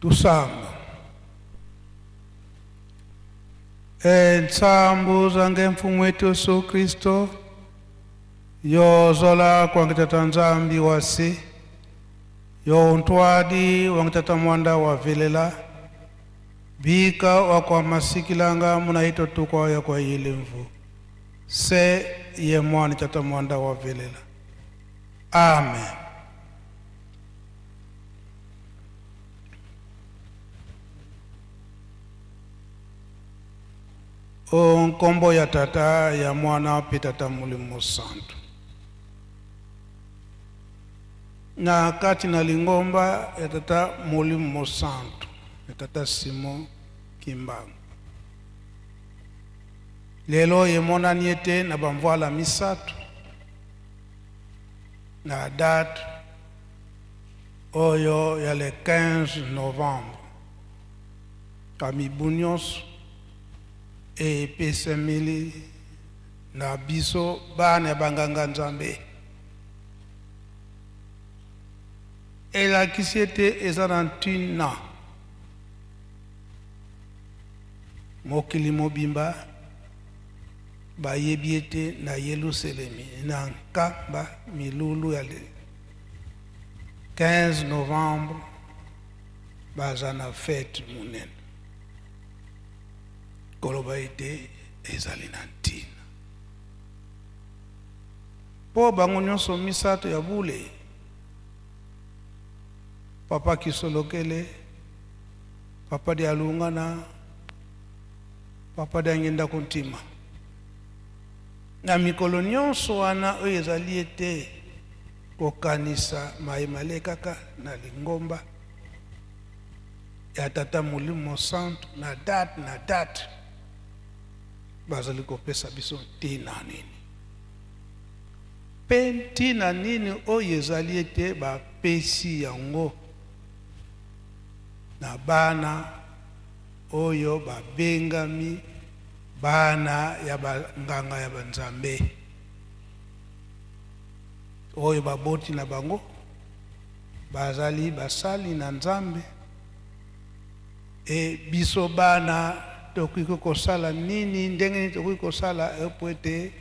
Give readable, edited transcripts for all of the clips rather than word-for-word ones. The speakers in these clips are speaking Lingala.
Tusamba. E ntsambu zange mfumu wetu Yesu Kristo yozola kwange tata Nzambi wasi yo ntwadi wange tata mwanda wa velela bika wakwa masikilanga munaito tukwa ya kwa ilemvu se ye mwana tata mwanda wa velela. Amen. O nkombo ya tata ya mwana mpe tata molimo santu. Na kati na lingomba ya tata molimo santu ya tata Simon Kimbangu. Lelo emonani ete na bamvwala misato na date oyo ya le 15 novembre ka mibu nyonso epesameli na biso bana ya banganga Nzambe. Elakisi ete eza na ntina mokili mobimba bayebi ete na Yelusalemi na nkamba milulu ya le 15 novembre baza na fete monene. Koloba ete ezali na ntina mpo bango nyonso misato ya bule, papa Kisolokele, papa Dialungana, papa Diangienda Kuntima, na mikolo nyonso wana oyo ezali ete kokanisa maye kaka na lingomba ya tata molimo santu na date na date bazali kopesa biso ntina nini mpe ntina nini oyo ezali ete bapesi yango na bana oyo babengami bana ya banganga ya banzambe oyo baboti na bango bazali basali na Nzambe. E biso bana tokoki kosala nini, ndenge nini tokoki kosala po ete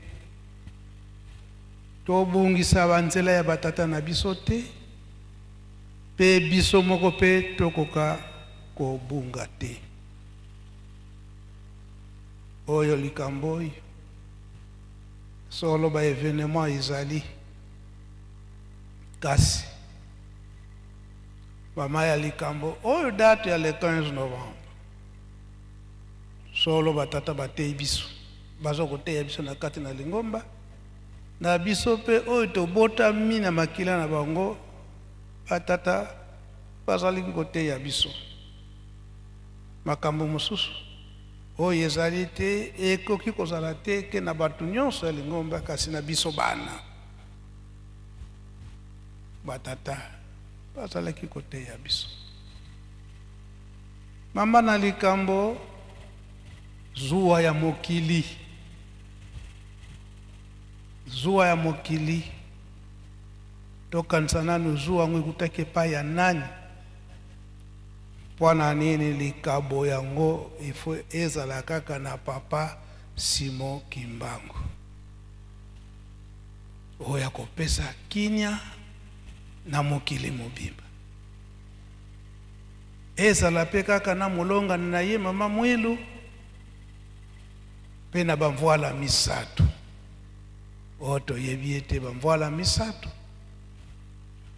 tobungisa banzela ya batata na biso te, mpe biso moko mpe tokoka kobunga te. Oyo likambo oyo solo ba événement ezali, kasi mama ya likambo oyo date ya le 15 novembre solo batata bateyi biso, baza koteya biso na kati na lingomba na biso mpe oyo tobotami na makila na bango, batata bazali koteya biso makambo mosusu oyo ezali te, ekoki kozala te ke na bato nyonso ya lingomba, kasi na biso bana batata bazalaki koteya biso. Mama na likambo zuwa ya mokili, zuwa ya mokili, tokanisa nanu zuwa yango ekutaki epai ya nani, mpona nini likabo yango ifo ezala kaka na papa Simon Kimbangu oyo akopesa kimia na mokili mobimba, ezala mpe kaka na molongani na ye mama Mwilu mpe na bamvwala misato oyo toyebi ete bamvwala misato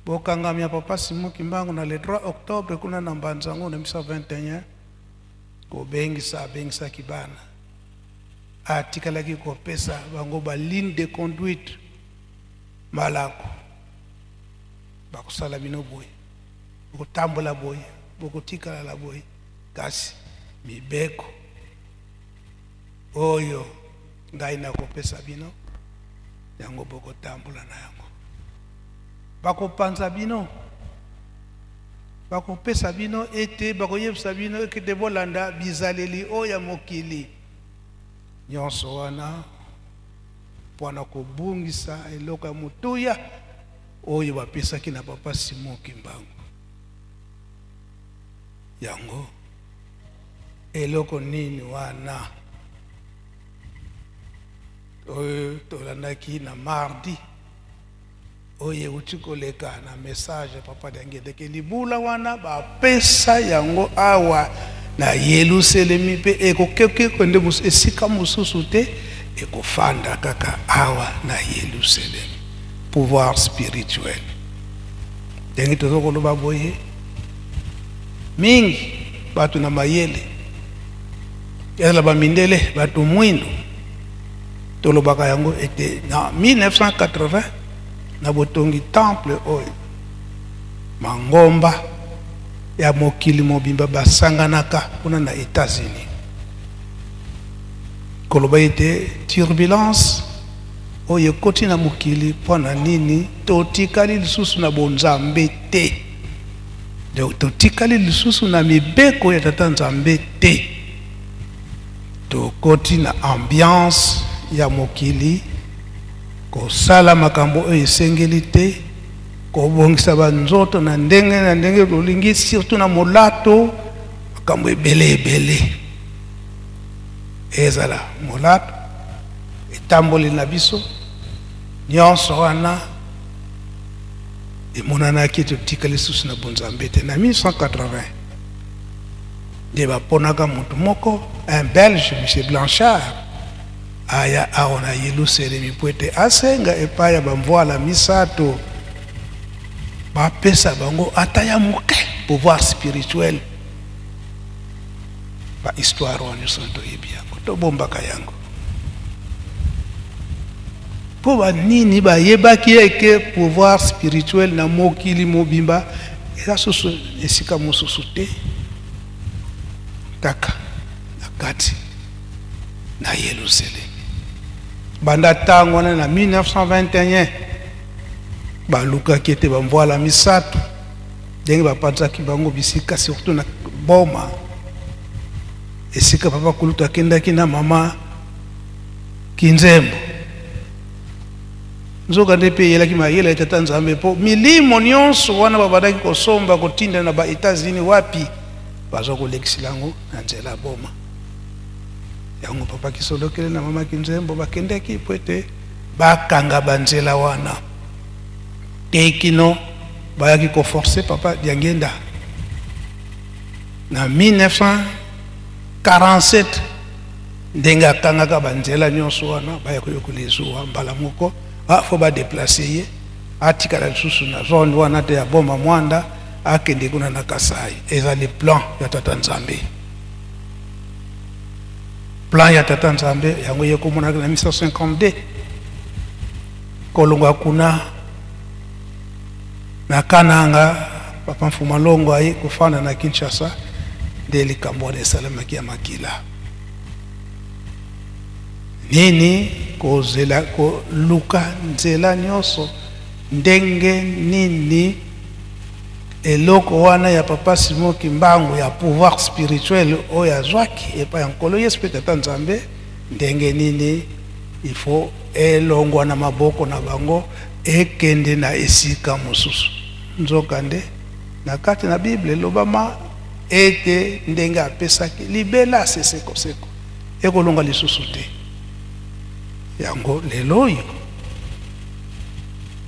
bokangami ya papa Simon Kimbangu na le 3 octobre kuna na Mbanzango na 1921, kobengisa abengisaki bana, atikalaki kopesa bango ba ligne de conduite malako, bakosala bino boye, bokotambola boye, bokotikala la boye, kasi mibeko oyo ngai nakopesa bino yango bokotambola na yango. Bakopanza bino, bakopesa bino ete bakoyebisa bino ete bolanda bizaleli oyo ya mokili nyonso wana mpona kobungisa eloko ya motuya oyo bapesaki na papa Simon Kimbangu. Yango eloko nini wana oyo tolandaki na mardi oyo euti koleka na message ya Papa Diangienda ke libula wana bapesa yango awa na Yelusalemi mpe ekoki kokende esika mosusu te, ekofanda kaka awa na Yelusalemi. Pouvoir spirituel, ndenge toza koloba boye, mingi bato na mayele, ezala bamindele, bato mwindo, tolobaka yango ete na 1980 na botongi temple oyo mangomba ya mokili mobimba basanganaka kuna na Etats-Unis, koloba ete turbulence oyo ekoti na mokili mpo na nini totikali lisusu na bonzambe te, donc totikali lisusu na mibeko ya Tata Nzambe te, tokoti na ambiance ya mokili, kosala makambo oyo esengeli te, kobongisa banzoto na ndenge na ndenge tolingi, surtout na molato, makambo ebele ebele, ezala molato, etamboli na biso nyonso wana emonanaki totikali lisusu na bonzambe te. Na 1980 nde baponaka moto moko, un Belge, monsieur Blanchard, aya awa na Yelusalemi mpo ete asenga epai ya bamvwala misato bapesa bango ata ya moke pouvoir spirituel. Ba histoire wana nyonso toyebi yango, tobombaka yango mpo banini bayebaki eke pouvoir spirituel na mokili mobimba eza susu esika mosusu te, kaka na kati na Yelusalemi. Banda ntango wana na 1921 balukaki ete bamvwala misato ndenge bapanzaki bango bisika, surtout na Boma esika papa kulutu akendaki na mama Kinzembo. Nzoka nde mpe eyelaki mayele ya Tata Nzambe, mpo milimo nyonso wana babandaki kosomba kotinda na ba Etats-Unis wapi bazwa kolekisela yango na nzela ya Boma. Yango papa Kisolokele na mama Kinzembo bakendaki mpo ete bakanga banzela wana te, kino bayaki koforce papa Diangienda na 1947 ndenge akangaka banzela nyonso wana, baya koyokola ezuwa mbala moko, fo badeplace ye, atikala lisusu na zone wana te ya Boma Mwanda, akende kuna na Kasai. Ezali plan ya Tata Nzambe, plan ya Tata Nzambe yango ye komonaka na 1952 kolongwa kuna na Kananga. Papa Mfuma Longo aye kofanda na Kinshasa, nde likambo wana esalemaki ya makila. Nini kozela koluka nzela nyonso ndenge nini eloko wana ya papa Simon Kimbangu ya pouvoir spirituel oyo azwaki epai ya Nkolo Yesu mpe Tata Nzambe, ndenge nini il faut elongwa na maboko na bango ekende na esika mosusu. Nzokande na kati na Bible elobama ete ndenge apesaki libela se seko seko ekolonga lisusu te. Yango lelo oyo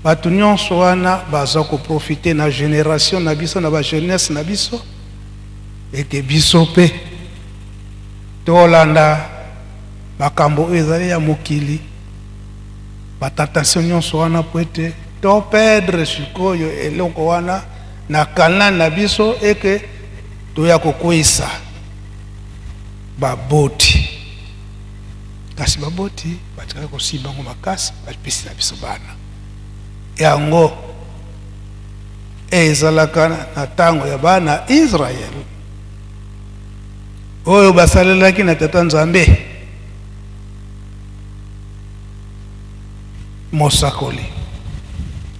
bato nyonso wana baza koprofite na generation na biso, na ba jeunesse na biso, ete biso mpe tolanda makambo oyo ezali ya mokili, batentation nyonso wana, po ete toperdre sikoyo eloko wana na kanal na biso, eke toya kokweyisa baboti. Kasi baboti batikali kosimba yango makasi, bapesi na biso bana. Yango ezalaka na ntango ya bana Israel oyo basalelaki na Tata Nzambe mosakoli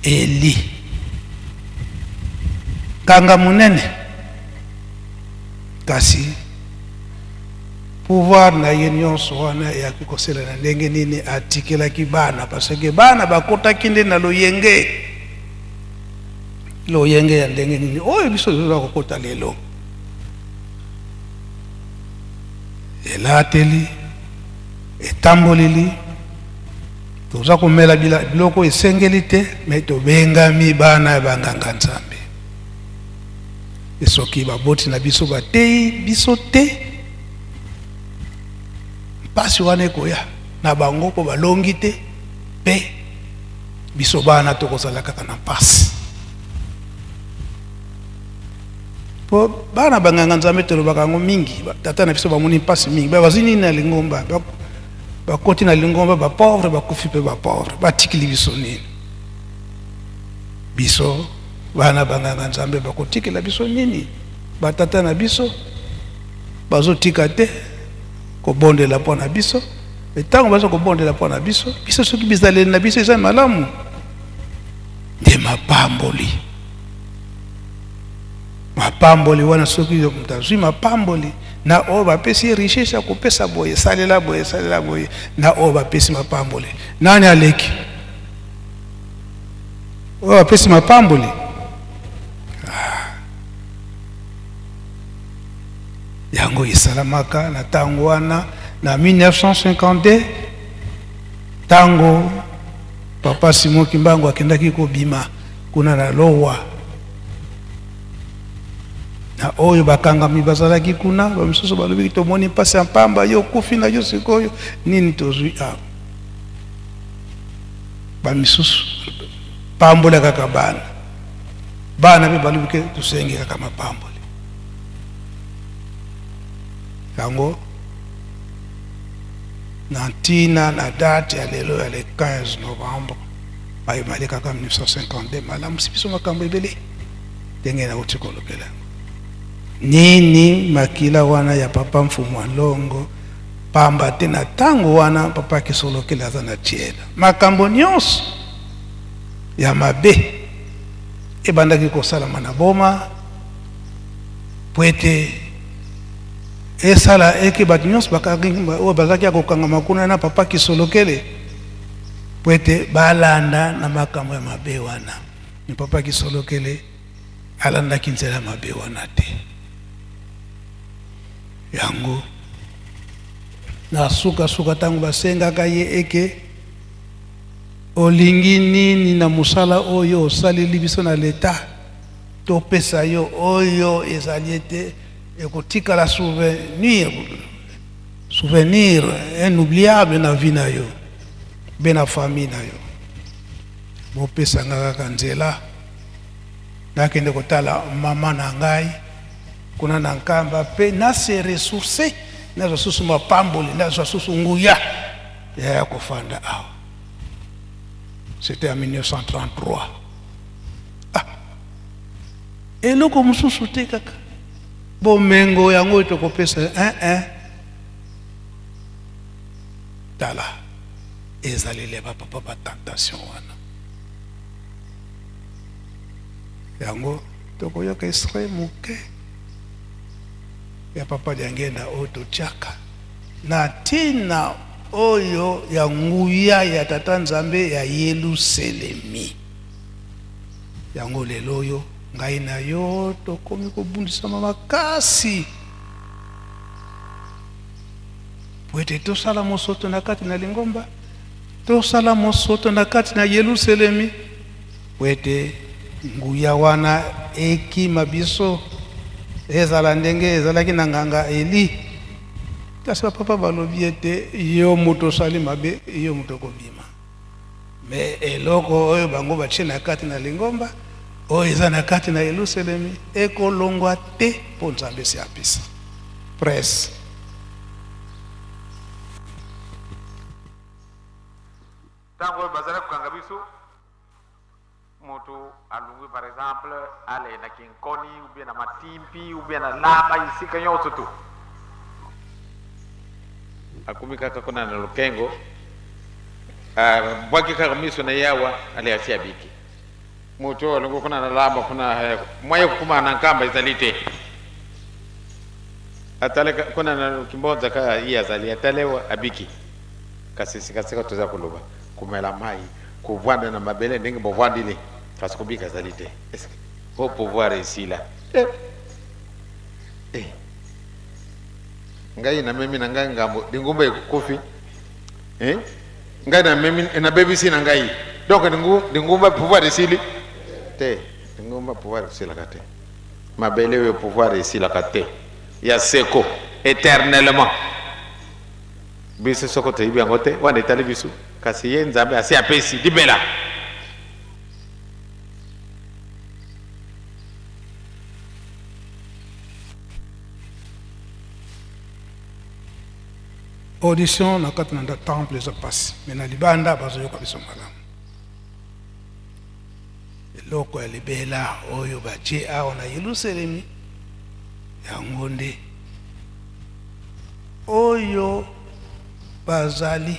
Eli, kanga monene, kasi pouvoir na ye nyonso wana eyaki kosela na ndenge nini atikelaki bana, parce que bana bakotaki nde na loyenge. Loyenge ya ndenge nini oyo biso toza kokota lelo? Elateli, etamboleli, toza komela biloko esengeli te, me tobengami bana ya banganga Nzambe. E soki baboti na biso bateyi biso te, mpasi wana ekoya na bango mpo balongi te, mpe biso bana tokozala kaka na mpasi. Po bana banganga Nzambe tolobaka yango mingi, tata na biso bamoni mpasi mingi, bazwi nini na lingomba, bakoti na lingomba ba pauvre, bakufi mpe ba pauvre, batikili biso nini? Biso bana banganga Nzambe bakotikela biso nini? Batata na biso bazotika te kobondela mpo na biso, ntango baza kobondela mpo na biso, biso soki bizaleli na biso eza malamu nde mapamboli. Mapamboli wana, soki moto azwi mapamboli na oyo bapesi ye richesse ya kopesa boye, salela boye, salela boye, na oyo bapesi mapamboli, nani aleki? Oyo bapesi mapamboli. Ah. Yango esalamaka na ntango wana na 1952, ntango Papa Simon Kimbangu akendaki kobima kuna na Lowa, na oyo bakangami bazalaki kuna, bamisusu balobiki tomoni mpasi ya mpamba, yo okufi na yo sikoyo nini tozwi awa? Bamisusu pambola kaka bana, bana mpe balobi ke tosengi kaka mapamboli. Yango na ntina na date ya lelo ya le 15 novembre maye malekaka 1952 malamusi biso makambo ebele ndenge nauti kolobela yango. Nini makila wana ya papa Mfumu Alongo? Pamba te na ntango wana papa Kisolokele aza na tiela makambo nyonso ya mabe ebandaki kosalama na Boma po ete esala eke bato nyonso oyo bazalaki ya kokangama kuna na papa Kisolokele po ete balanda na makambo ya mabe wana. Ni papa Kisolokele alandaki nzela mabe wana te. Yango na sukasuka ntango basengaka ye eke olingi nini na mosala oyo osaleli biso na leta, topesa yo oyo ezali ete ekotikala souvenir, souvenir inoubliable na vie na yo mpe na famille na yo. Bopesa nga kaka nzela nakende kotala mama na ngai kuna na Nkamba mpe na se ressourcer, nazwa susu mapamboli, nazwa susu nguya ya kofanda awa. C'était en 1933. Ah, eloko mosusu te kaka bomengo yango oyo tokopesa 1 tala ezaleli ya bapapa ba tentation wana. Yango tokoyoka extrait moke ya papa Diangenda oyo totiaka na ntina oyo ya nguya ya tata Nzambe ya Yelusalemi. Yango lelo oyo ngai na yo tokomi kobundisama makasi po ete tosala mosoto na kati na lingomba, tosala mosoto na kati na Yelusalemi, po ete nguya wana ekima biso, ezala ndenge ezalaki na nganga Eli. Kasi bapapa balobi ete yo moto osali mabe, yo moto okobima. Me eloko oyo bango batie na kati na lingomba, oyo eza na kati na Yelusalemi, ekolongwa te mpo Nzambe esi apesa. Presse. Ntango oyo bazali kokanga biso, moto alungwi par exemple ale na Kinkoni ou bien na Matimpi ou bien na Laba, esika nyonso tu akomi kaka kuna na Lokengo, abwaki kaka miso na ye awa, ale asi abiki. Moto oyo alongwi kuna na Laba kuna, mwa ye kokoma na Nkamba ezali te. Atale kuna na Kimbonza kaka ye azali, atale abiki. Kasi sikasika toza koloba komela mai, kovanda na mabele ndenge bovandili, kasi kobika ezali te. Est-ce que po pouvoir esila? Ngai namemi na ngai ngambo, lingomba ekufi. Eh? Ngai namemi, nabebisi na ngai. Donc lingomba pouvoir esili te. Lingomba pouvoir esilaka te. Mabele oyo pouvoir esilaka te. Ya seko éternellement. Biso soko toyebi yango te, wana etali biso. Kasi ye Nzambe asi apesi libela. Audition na kati na temple eza pasi, mais na libanda bazoyoka biso malamu. Eloko ya libela oyo batie awa na Yelusalemi, yango nde oyo bazali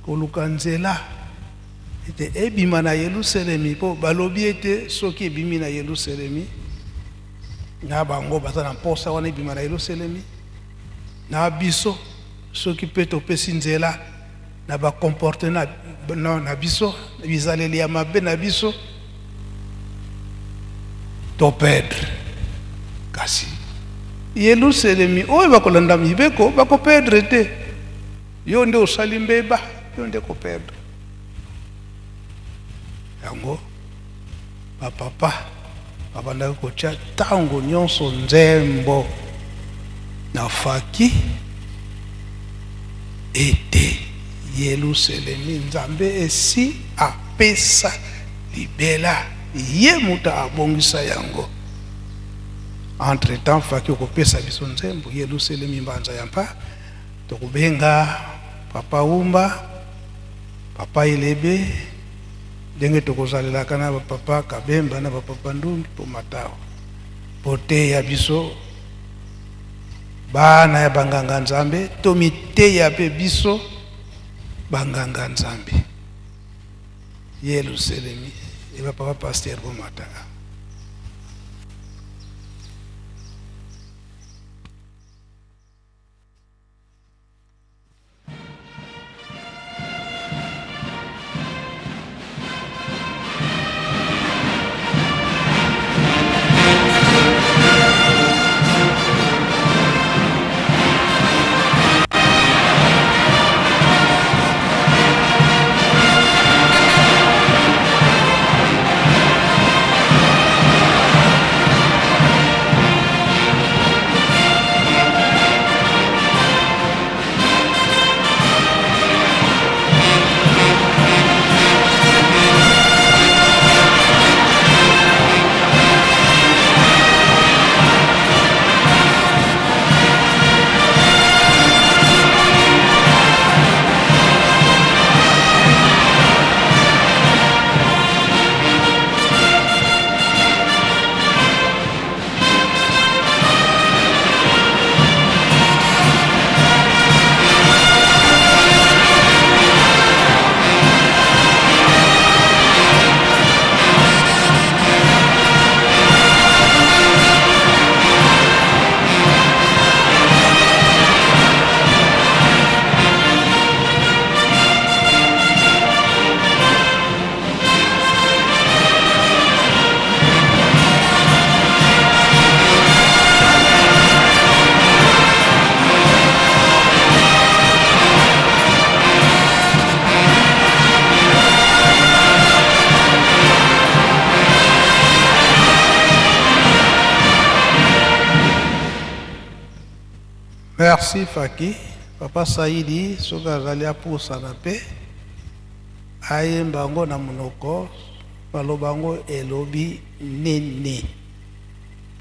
koluka nzela ete ebima na Yelusalemi, mpo balobi ete soki ebimi na Yelusalemi, na bango baza na mposa wana ebima na Yelusalemi, na biso soki mpe topesi nzela na ba comportement na biso, bizaleli ya mabe na biso, to perdre. Kasi Yelusalemi oyo bakolanda mibeko bako perdre te. Yo nde osali mbeba, yo nde ko perdre. Yango ba papa babandaki kotia ntango nyonso nzembo na faki ete Yelusalemi Nzambe esi apesa libela, ye moto abongisa yango. Entre temps faki okopesa biso nzembo Yelusalemi mbanza ya mpa, tokobenga papa Wumba, papa Elebe, ndenge tokozalelaka na bapapa Kabemba na bapapa Ndungi mpo matawa boteya biso bana ya banganga Nzambe, tomiteya mpe biso banganga Nzambe. Yelusalemi e bapapa pasteur bomataka. Merci Faki. Papa Saidi, soki azali apusana mpe ayemba yango na monoko, baloba yango elobi nini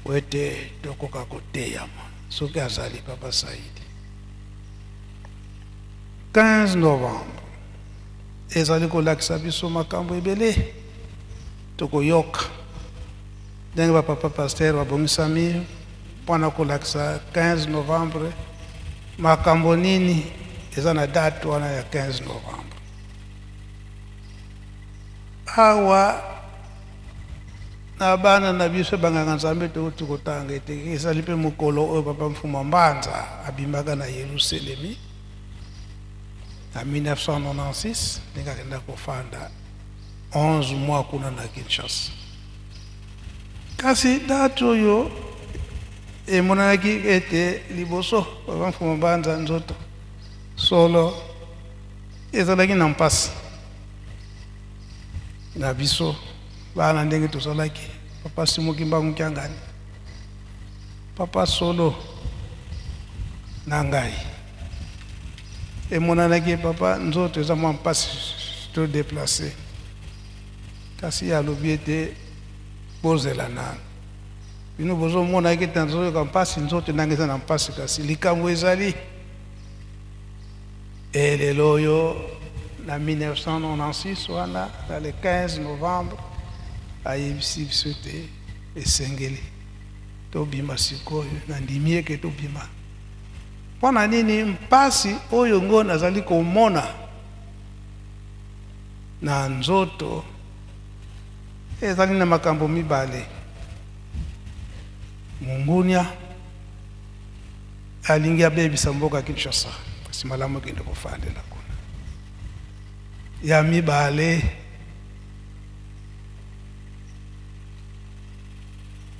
po ete tokoka koteyama. Soki azali Papa Saidi. 15 novembre ezali kolakisa biso makambo ebele tokoyoka ndenge ba papa pasteur babongisami mpona kolakisa 15 novembre makambo nini eza na date wana ya 15 novembre. Awa na bana na biso banganga Nzambe touti kotanga ete ezali mpe mokolo oyo papa Mfuma Mbanza abimaka na Yelusalemi na 1996, ndenge akenda kofanda 11 mois kuna na Kinshasa. Kasi date oyo Emonanaki ete liboso Papa Mfumu Mbanza nzoto solo ezalaki na mpasi na biso bana ndenge tozalaki. Papa Simon Kimbangu Kiangani, Papa Solo na ngai, emonanaki papa nzoto eza mwa mpasi to deplace, kasi ye alobi ete bozela nanu. Bino bozomona ete nazoyoka mpasi, nzoto ndenge eza na mpasi, kasi likambo ezali e lelo oyo na 1996 wana na le 15 novembre ayebisi biso ete esengeli tobima sikoyo. Nandimi eke tobima. Mpo na nini? Mpasi oyo ngo nazali komona na nzoto ezali na makambo mibale. Mungunia alingi abebisa mboka Kinshasa, kasi malamu ekende kofandela kuna. Ya mibale,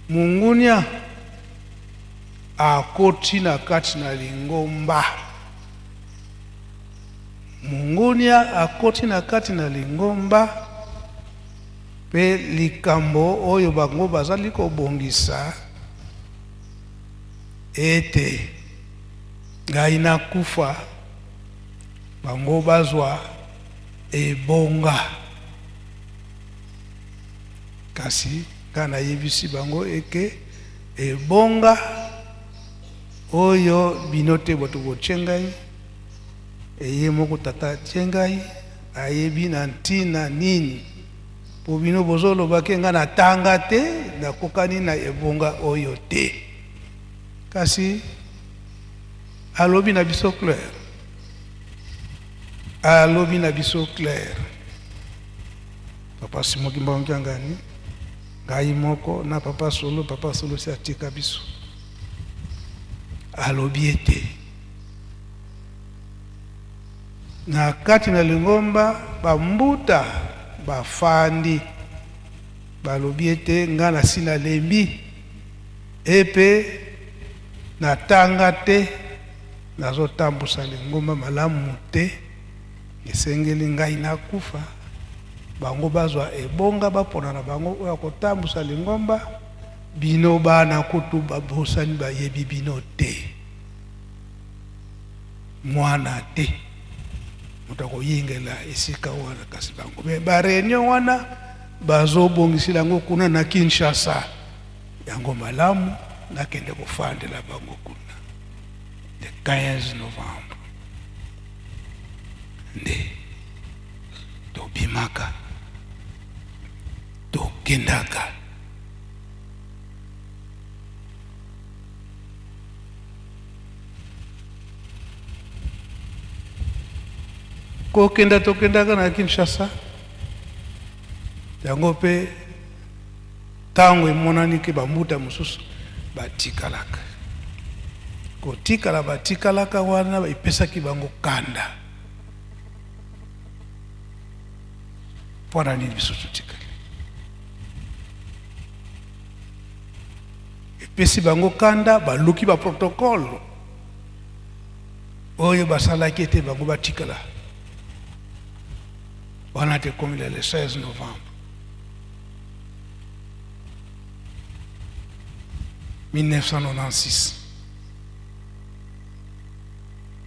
mungunia akoti na kati na lingomba. Mungunia akoti na kati na lingomba pe likambo oyo bango bazali kobongisa ete ngai nakufa, bango bazwa ebonga. Kasi ngai nayebisi bango eke ebonga oyo bino te bato botie ngai, eye moko tata atie ngai, ayebi na ntina nini po bino bozolobaki ngai natanga te, nakokani na ebonga oyo te. Kasi alobi na biso clair, alobi na biso clair, Papa Simon Kimbangu Kiangani, ngai moko na Papa Solo, Papa Solo si atika biso, alobi ete na kati na lingomba bambuta bafandi, balobi ete ngai nasi nalembi epe natanga te, nazotambusa lingomba malamu te, esengeli ngai nakufa, bango bazwa ebonga bapona na bango oyo akotambusa lingomba, bino bana kutu babosani bayebi bino te, mwana te moto akoyingela esika wana. Kasi bango me ba réunion wana bazobongisela yango kuna na Kinshasa, yango malamu nakende kofandela bango kuna le 15 novembre nde tobimaka tokendaka. Kokenda tokendaka na Kinshasa, yango mpe ntango emonani ke bambuta mosusu batikalaka kotikala, batikalaka wana epesaki bango kanda. Mpo na nini biso totikali? Epesi bango kanda, baluki ba protocole oyo basalaki ete bango batikala wana te. Komi le 16 novembre 1996,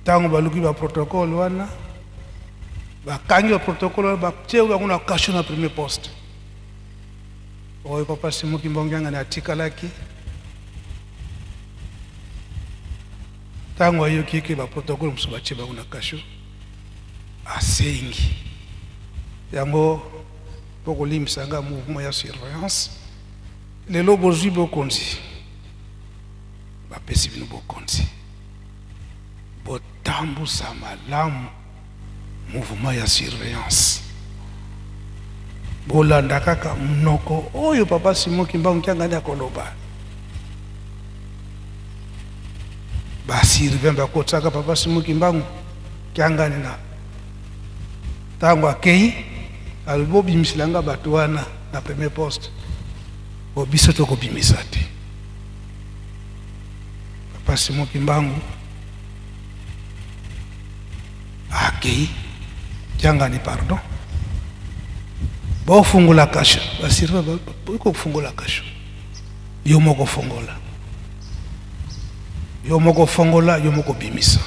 ntango baluki ba protocole wana, bakangi ba protocole wana, batie bango na cachot na premier poste oyo Papa Simon Kimbangu Kiangani atikalaki. Ntango ayoki eke ba protocole mosusu batie bango na cachot, asengi yango mpo kolimbisa nga mouvement ya surveillance. Lelo bozwi bokonzi, bapesi bino bokonzi, botambusa malamu mouvement ya surveillance, bolanda kaka monoko oyo Papa Simon Kimbangu Kiangani akoloba. Basurveillant bakotisaka Papa Simon Kimbangu Kiangani na ntango akei, alobi bobimisela nga bato wana na premier poste, bo biso tokobimisa te. Papa Simon Kimbangu akei Kiangani, pardon, bofungola kasho, basirva bokofungola kasho, yo moko fongola, yo moko fongola, yo moko bimisa.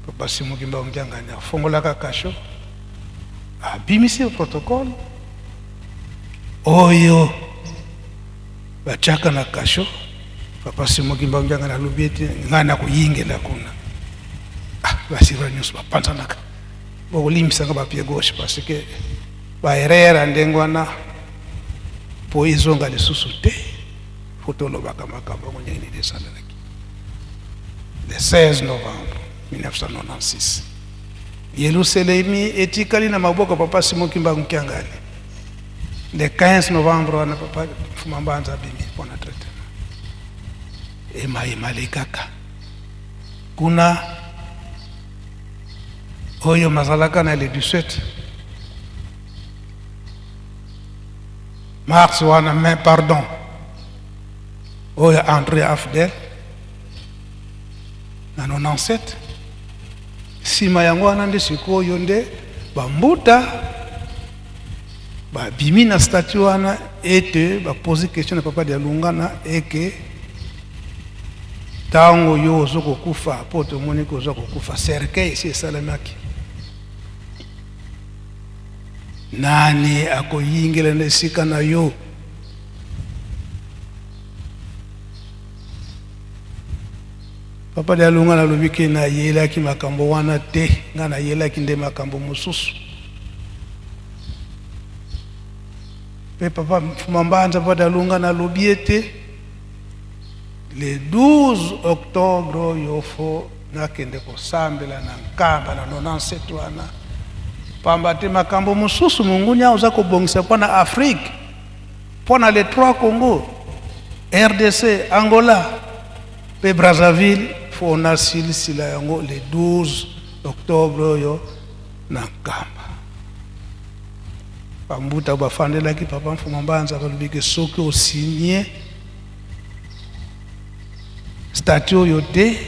Papa Simon Kimbangu Kiangani afongolaka kasho, abimisi protocole oyo batiaka na kasho. Papa Simon Kimbangu Kiangani alobi ete ngai nakoyingela kuna. Ah, basirva nyonso bapanzanaka, bokolimbisanga ba pied gauche parce que baerreur ndenge wana po ezonga lisusu te. Fo tolobaka makambo yango ndenge nini esalelaki. Le 16 novembre 1996, Yelusalemi etikali na maboko Papa Simon Kimbangu Kiangani. Le 15 novembre wana Papa Mfuma Mbanza abimi mpona traitement. Emaemale kaka kuna oyo mazalaka na le 17 mars wana, mais pardon, oyo André Afdel na 97. Nsima yango wana nde sikoyo nde bambuta babimi na statut wana, ete bapose question na Papa Dialungana eke ntango yo ozo kokufa, mpo tomoni ke oza kokufa, cercueil esi esalemaki, nani akoyingela na esika na yo? Papa Dialungana alobi ke nayelaki makambo wana te, ngai nayelaki nde makambo mosusu. Mpe Papa Mfuma Mbanza, Papa Dialungana alobi ete le 12 octobre oyo fo nakende kosambela na Nkamba na 97 wana, pamba te makambo mosusu monguni awa oza kobongisa mpo na Afrique, mpo na les trois Congo, RDC, Angola mpe Brazzaville, fo nasilisila yango le 12 octobre oyo na Nkamba. Bambuta bafandelaki Papa Mfuma Mbanza, balobi ke soki osigne statut oyo te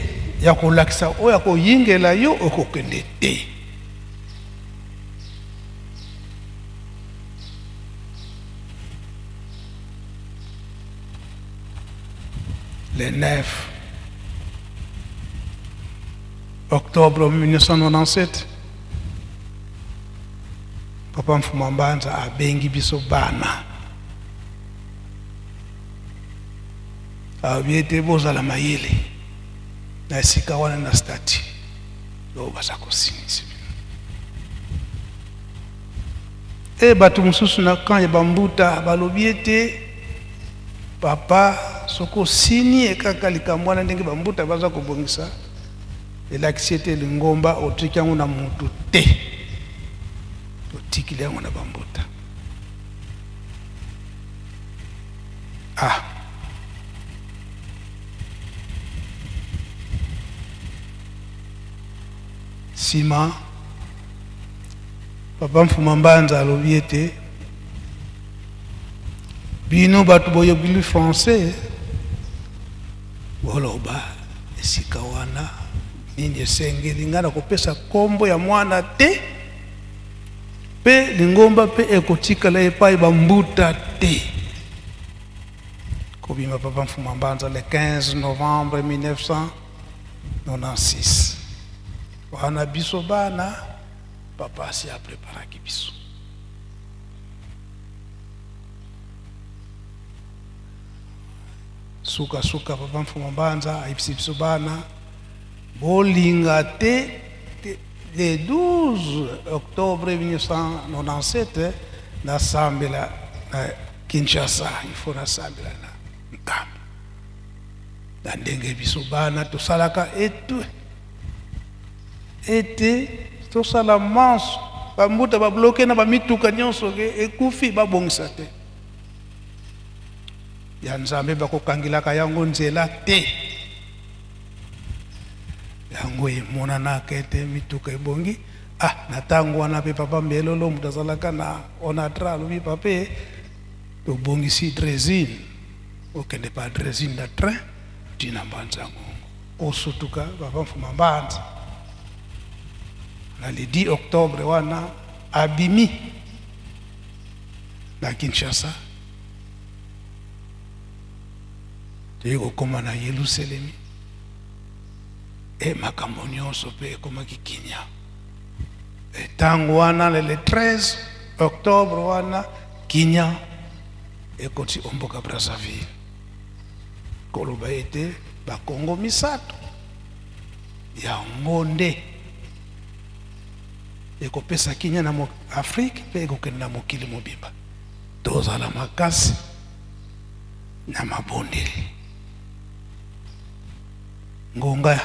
ya kolakisa oyo akoyingela yo, okokende te. Le 9 octobre 1997, Papa Mfuma Mbanza abengi biso bana, alobi ete bozala mayele na esika wana na statut oyo baza kosinisi bino. E bato mosusu na camp ya bambuta balobi ete papa, soki osini kaka likambo wana ndenge bambuta baza kobongisa, elakisi ete lingomba otiki yango na motu te, otikili yango na bambuta. Ah, nsima Papa Mfuma Mbanza alobi ete bino bato boyebili français, boloba esika wana nini esengeli. Ngai nakopesa nkombo ya mwana te, mpe lingomba mpe ekotikala epai bambuta te. Kobima Papa Mfuma Mbanza le 15 novembre 1996 wana, biso bana, papa asi apreparaki biso. Sukasuka Papa Mfuma Mbanza ayebisi biso bana, bolinga te, le 12 octobre 1997 nasambela na Kinshasa, il faut nasambela na Nkamba na ndenge biso bana tosalaka etu ete tosala manso. Bambuta babloke na bamituka nyonso ke ekufi, babongisa te. Ya Nzambe bakokangelaka yango nzela te. Yango emonanaka ete mituka ebongi. Ah, na ntango wana mpe Papa Mbelolo, moto azalaka na Onatra, alobi: "Papa, tobongisi drésine." Okende pa dressing na train ti na Mbanza Ngungu. Kosutuka papa Mfuma Mbanza na le 10 octobre wana abimi na Kinshasa, toyei kokóma na Yelusalemi e makambo nyonso mpe ekomaki kimia. Ntango wana le 13 octobre wana kimia ekoti omboka Brazzaville, koloba ete bakongo misato yango nde ekopesa kimia na Afrique mpe ekokende na mokili mobimba. Tozala makasi na mabondeli. Ngonga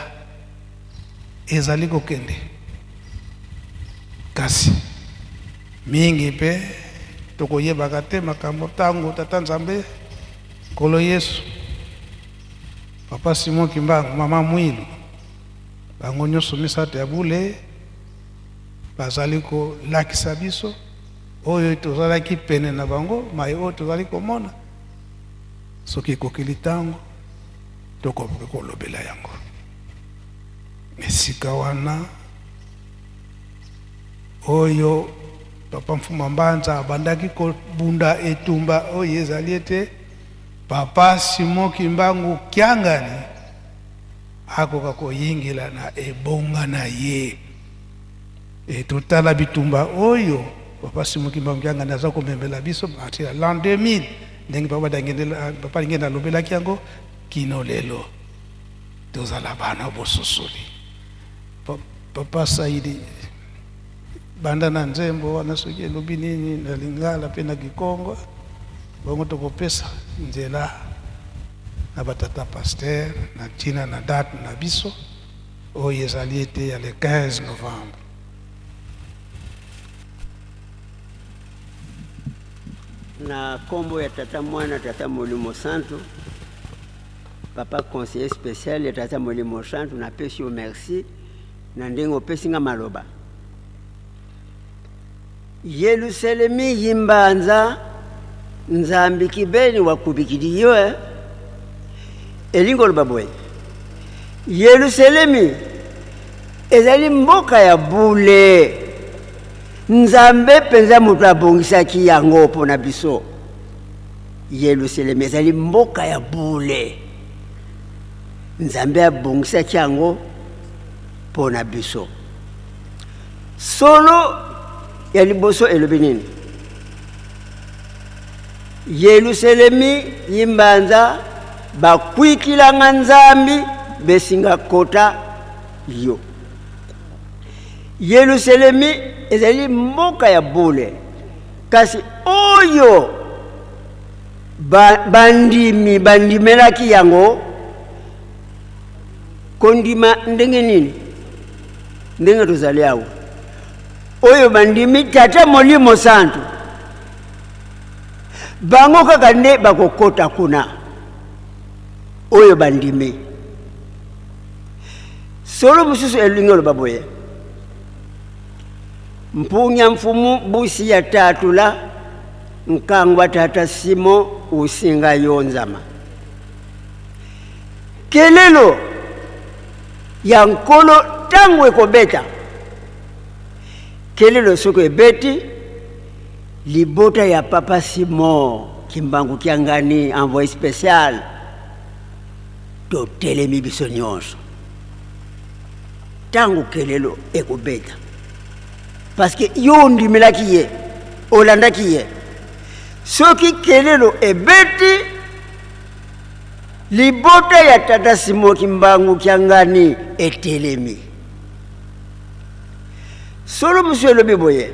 ezali kokende, kasi mingi mpe tokoyebaka te makambo ntango Tata Nzambe Nkolo Yesu, Papa Simon Kimbangu, Mama Mwilu, bango nyonso misato ya bule bazali kolakisa biso oyo tozalaki pene na bango, mai oyo tozali komona. Soki ekokeli ntango tokoki kolobela yango. Esika wana oyo Papa Mfuma Mbanza abandaki kobunda etumba oyo ezali ete Papa Simon Kimbangu Kiangani akoka koyingela na ebonga na ye. E totala bitumba oyo Papa Simon Kimbangu Kiangani aza komemela biso partir ya l'an 2000, ndenge Papa Dangendela, Papa Dangenda alobelaki yango kino lelo. Tozala bana bososoli. Papa Saidi, banda na nzembo wana soki elobi nini na Lingala mpe na Kikongo, bongo tokopesa nzela na batata pasteur na ntina na date na biso oyo ezali ete ya le 15 novembre. Na kombo ya Tata Mwana, Tata Molimo Santu, Papa conseiller spécial ya Tata Molimo Santu, napesi yo merci na ndenge opesi nga maloba. Yelusalemi yimbanza Nzambi kibeni wakubikidi yo eh? Elingi oloba boye, Yelusalemi ezali mboka ya bule. Nzambe mpenza moto abongisaki yango mpo na biso. Yelusalemi ezali mboka ya bule. Nzambe abongisaki yango mpo na biso. Solo ya liboso elobi nini? Yelusalemi yimbanza bakwikilanga Nzambi besinga kota yo. Yelusalemi ezali mboka ya bule, kasi oyo bandimi bandimelaki yango kondima ndenge nini? Ndenge tozali awa, oyo bandimi Tata Molimo Santu, bango kaka nde bakokota kuna, oyo bandimi. Solo mosusu elingi oloba boye, mpunya mfumu busi ya tatula nkangwa tata Simo usinga yo nzama. Kelelo ya Nkolo ntango ekobeta, kelelo soki ebeti, libota ya Papa Simon Kimbangu Kiangani, envoyé spécial, totelemi biso nyonso ntango kelelo ekobeta, parce que yo ondimelaki ye, olandaki ye. Soki kelelo ebeti, libota ya Tata Simon Kimbangu Kiangani etelemi. Solo mosusu elobi boye,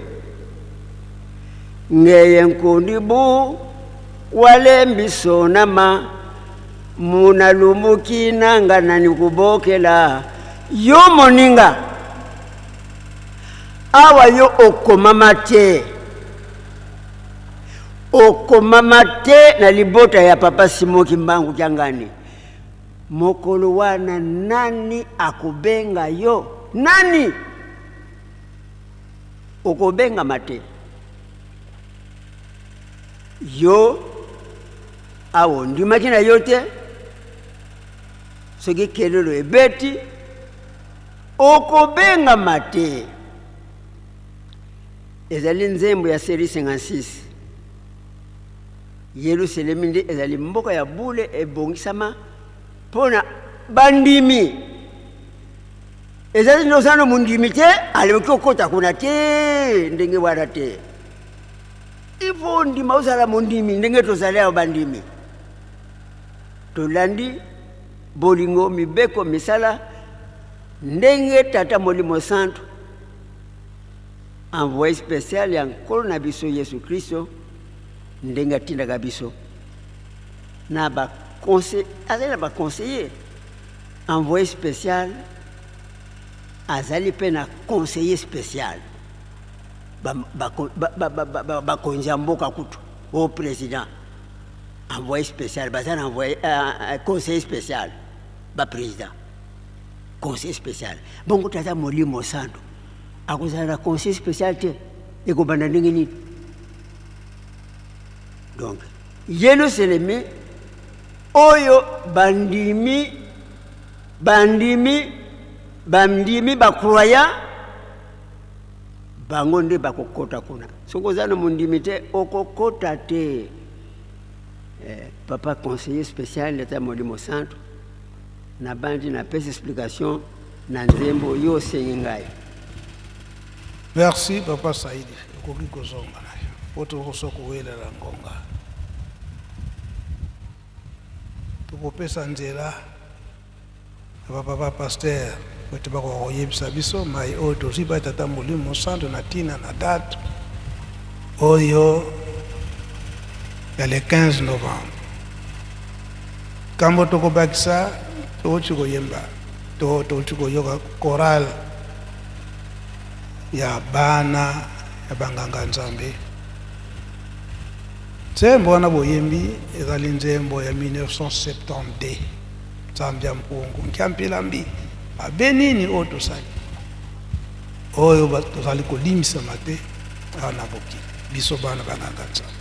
ngeye nkundi bu walembi sonama muna lumbuki nanga nani kubokela yo moninga awa yo okomama te, okomama te na libota ya Papa Simon Kimbangu Kiangani. Mokolo wana nani akobenga yo? Nani okobengama te? Yo Awa ondimaki na yo te, soki kelelo ebeti, okobengama te. Ezali nzembo ya serie 56. Yelusalemi nde ezali mboka ya bule ebongisama mpo na bandimi. Ezali nde oza na mondimi te, alekoki kokota kuna te, ndenge wana te. Il faut ondima, ozala mondimi ndenge tozali awa bandimi. Tolandi bolingo, mibeko, misala ndenge Tata Molimo Santu, envoyé spécial ya Nkolo na biso Yesu Kristo, ndenge atindaka biso na ba conseil, azali na ba conseiller. Envoyé spécial azali mpe na conseiller spécial. Bakonzi ya mboka kutu o président, envoyé spécial baza na envoyé, conseiller spécial, ba président conseiller spécial. Bongo Tata Molimo Santu akozala na conseiller spécial te, ekobanda ndenge nini? Donc Yelusalemi oyo bandimi, bandimi, bandimi, bacroyant, bango nde bakokota kuna. Soki oza na mondimi te, okokota te. Papa conseiller spécial ya Molimo Santu, nabandi napesa explication na nzembo yo osengi ngai. Merci papa Saidi, okoki kozonga na yo po tokoso kowelela ngonga. Tokopesa nzela na bapapa pasteur po ete bakoka koyebisa biso mai oyo tozwi ba Tata Molimo Santu na ntina na date oyo ya le 15 novembre. Kambo tokobakisa, touti koyemba to touti koyoka chorale ya bana ya banganga Nzambe. Nzembo wana boyembi ezali nzembo ya 1972. Nzambe ya mpungu nkiampilambi mabe nini oyo tosali, oyo tozali kolimbisama te awa na mokili, biso bana banganga Nzambe.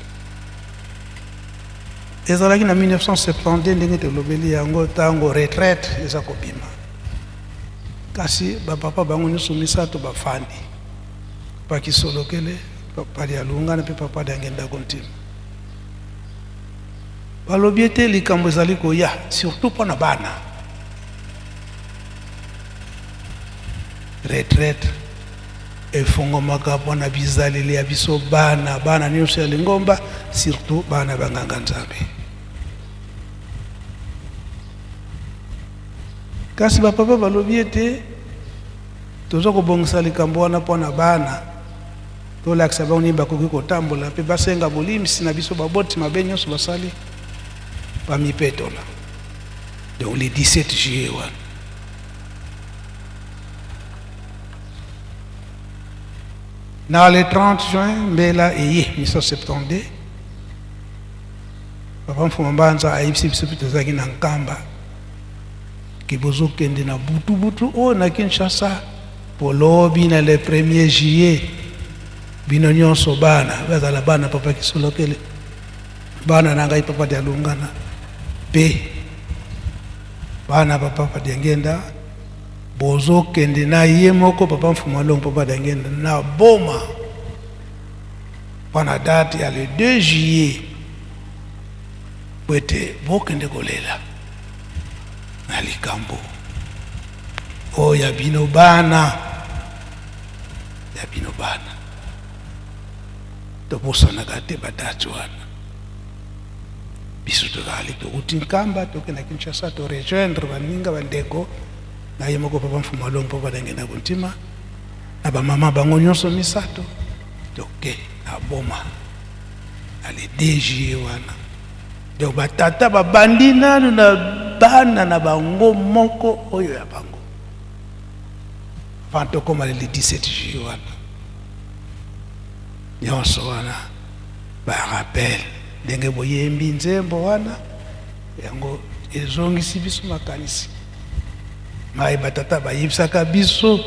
Ezalaki na 1972 ndenge tolobeli yango, ntango retraite eza kobima, kasi bapapa bango nyonso misato bafandi, Papa Kisolokele, Papa Dialungana mpe Papa Diangienda Kuntima. Balobi ete likambo ezali koya surtout mpo na bana. Retraite efongwamaka mpo na bizaleli ya biso bana, bana nyonso ya lingomba, surtout bana banganga Nzambe. Kasi bapapa balobi ete toza kobongisa likambo wana mpo na bana, tolakisa bango nini bakoki kotambola mpe basenga bolimbisi na biso baboti mabe nyonso basali, bamipetola. Donc le 17 juillet wana na le 30 juin mbela eye 1972, papa Mfuma Mbanza ayebisi biso mpe tozalaki na Nkamba ke bozokende na butu-butu oyo na Kinshasa polobi na le 1er juillet, bino nyonso bana bazala bana papa Kisolokele, bana na ngai papa Dialungana pe bana papa Diangienda, bozokende na ye moko papa Mfuma Longo papa Diangienda na Boma mpona date ya le 2 juillet, po ete bokende kolela na likambo oyo ya bino bana, ya bino bana. Tobosanaka te badate wana. Biso tozali touti Nkamba tokenda Kinshasa to rejoindre baninga bandeko na ye moko papa Mfuma Longo papa Diangienda Kuntima na bamama bango nyonso misato, toke na Boma na le 2 juillet wana. Donc batata babandi nanu na bana na bango moko oyo ya bango avant tokóma le 17 juillet wana. Nyonso wana ba rappel ndenge boyembi nzembo wana, yango ezongisi biso makanisi. Mai batata bayebisaka biso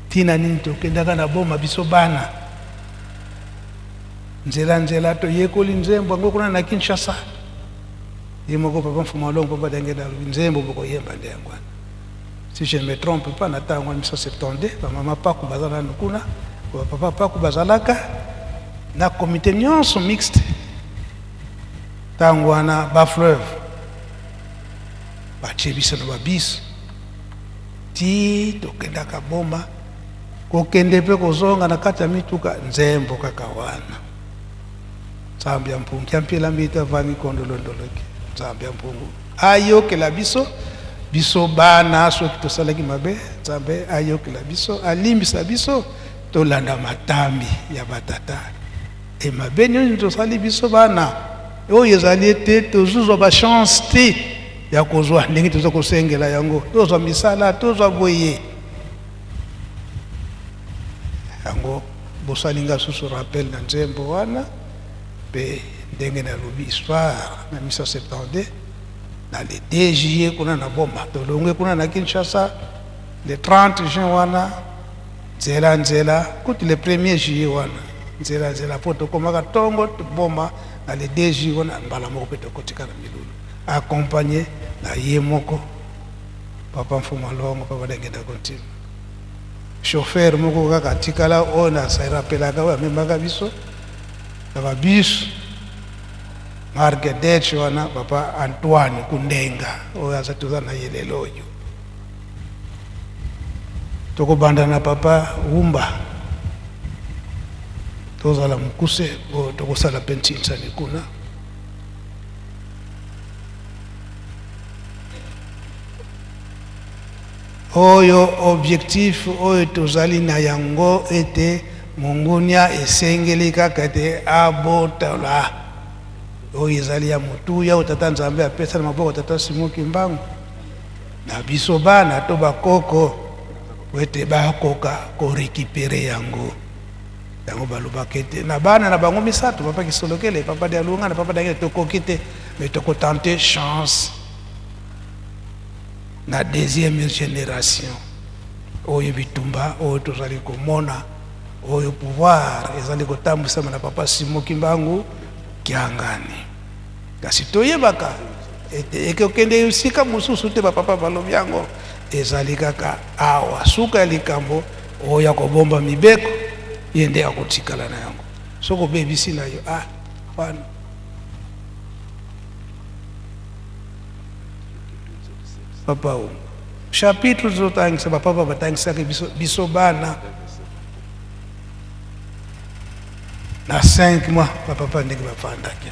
ntina nini tokendaka na Boma biso bana, nzela nzela toyekoli nzembo yango kuna na Kinshasa. Ye moko papa Mfumu Alongo, papa Diangienda alobi nzembo bokoyemba nde yango wana. Si je ne me trompe pas, na ntango 1972, ba mama Paku baza nanu kuna, ba papa Paku bazalaka na comité nyonso mixte. Ntango wana ba fleuve batie biso na ba bus ti tokendaka Boma, kokende mpe kozonga na kati ya mituka nzembo kaka wana. Nzambe ya mpungu kiampela mbita vangi kondolondoloki. Nzambe ya mpungu ayokela biso, biso bana soki tosalaki mabe, Nzambe ayokela biso, alimbisa biso, tolanda matambi ya batata. E mabe nini tosali biso bana oyo ezali ete tozozwa ba chance te ya kozwa ndenge toza kosengela yango, tozwa misala, tozwa boye yango. Bosali nga susu rappel na nzembo wana mpe ndenge nalobi histoire na 1972 na le 2 juillet kuna na Boma, tolongwe kuna na Kinshasa le 30 juin wana nzela nzela kutu le 1er juillet wana nzela nzela po tokomaka tongo Boma na le 2 juillet wana mbala moko mpe tokotika na milulu accompagné na ye moko papa Mfumu Alongo, papa Diangienda Kuntima, chauffeur moko kaka atikala oyo na rappelaka oyo amemaka biso na ba bus marque Dutch wana, papa Antoine Kundenga oyo aza toza na ye lelo oyo. Tokobanda na papa Wumba, tozala mokuse po tokosala mpe ntinsani kuna. Oyo objectif oyo tozali na yango ete mongunia esengeli kaka ete abotola oyo ezali ya motuya oyo tata Nzambe apesa na maboko tata Simon Kimbangu na biso bana to bakoko po ete bakoka korécupérer yango. Yango balobaka ete na bana na bango misato, papa Kisolokele, papa Dialunga na papa Diangienda, tokoki te, mais tokotenter chance na deuxième génération oyo bitumba oyo tozali komona oyo pouvoir ezali kotambwisama na papa Simon Kimbangu Kiangani. Kasi toyebaka ete ekokende esika mosusu te, bapapa balobi yango ezali kaka awa suka ya likambo oyo ya kobomba mibeko, ye nde akotikala na yango. Soki obebisi na yo, wana papa o chapitre tozotangisa, bapapa batangisaka biso, biso bana na 5 mois, bapapa ndenge bafandaki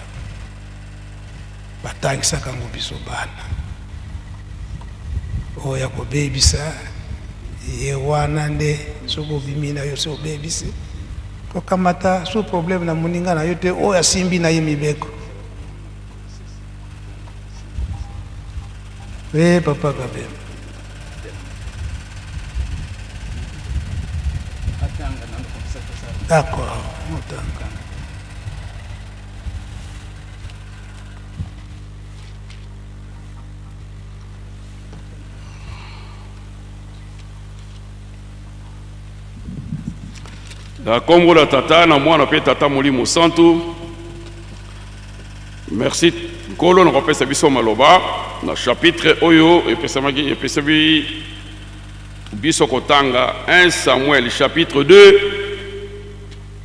batangisaka yango biso bana. Oyo ya kobebisa ye wana nde soki obimi na yo, soki obebisi kokamata su problème na moninga na yo te oyo asimbi na ye mibeko. Oui, papa Kabemba. D'accord, motanga. Na kombo na tata na mwana pe tata molimo santu. Merci Nkolo na kopesa biso maloba na chapitre oyo epesamaki, epesami biso kotanga 1 Samuel chapitre 2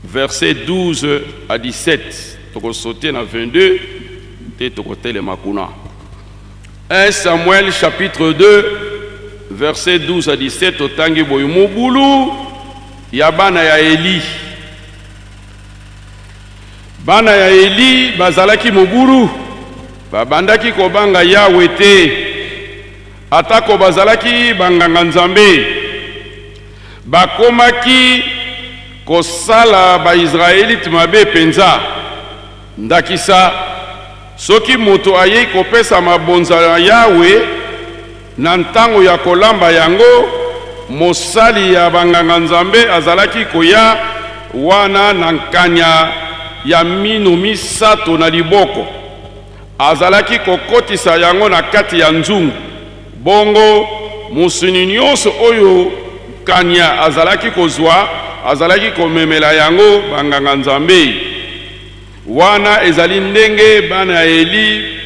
verset 12 à 17. Tokosote na 22 te tokotelema kuna. 1 Samuel chapitre 2 verset 12 à 17, totangi boye mobulu ya bana ya Eli. Bana ya Eli bazalaki mobulu, babandaki kobanga Yawe te, atako bazalaki banganga Nzambe. Bakomaki kosala ba-Israelite mabe penza. Ndakisa, soki moto ayei kopesa mabonza ya Yawe na ntango ya kolamba yango, mosali ya banganga Nzambe azalaki koya wana na nkanya ya mino misato na liboko. Azalaki kokotisa yango na kati ya nzungu. Bongo mosuni nyonso oyo kanya azalaki kozwa, azalaki komemela yango banganga Nzambe. Wana ezali ndenge bana ya Eli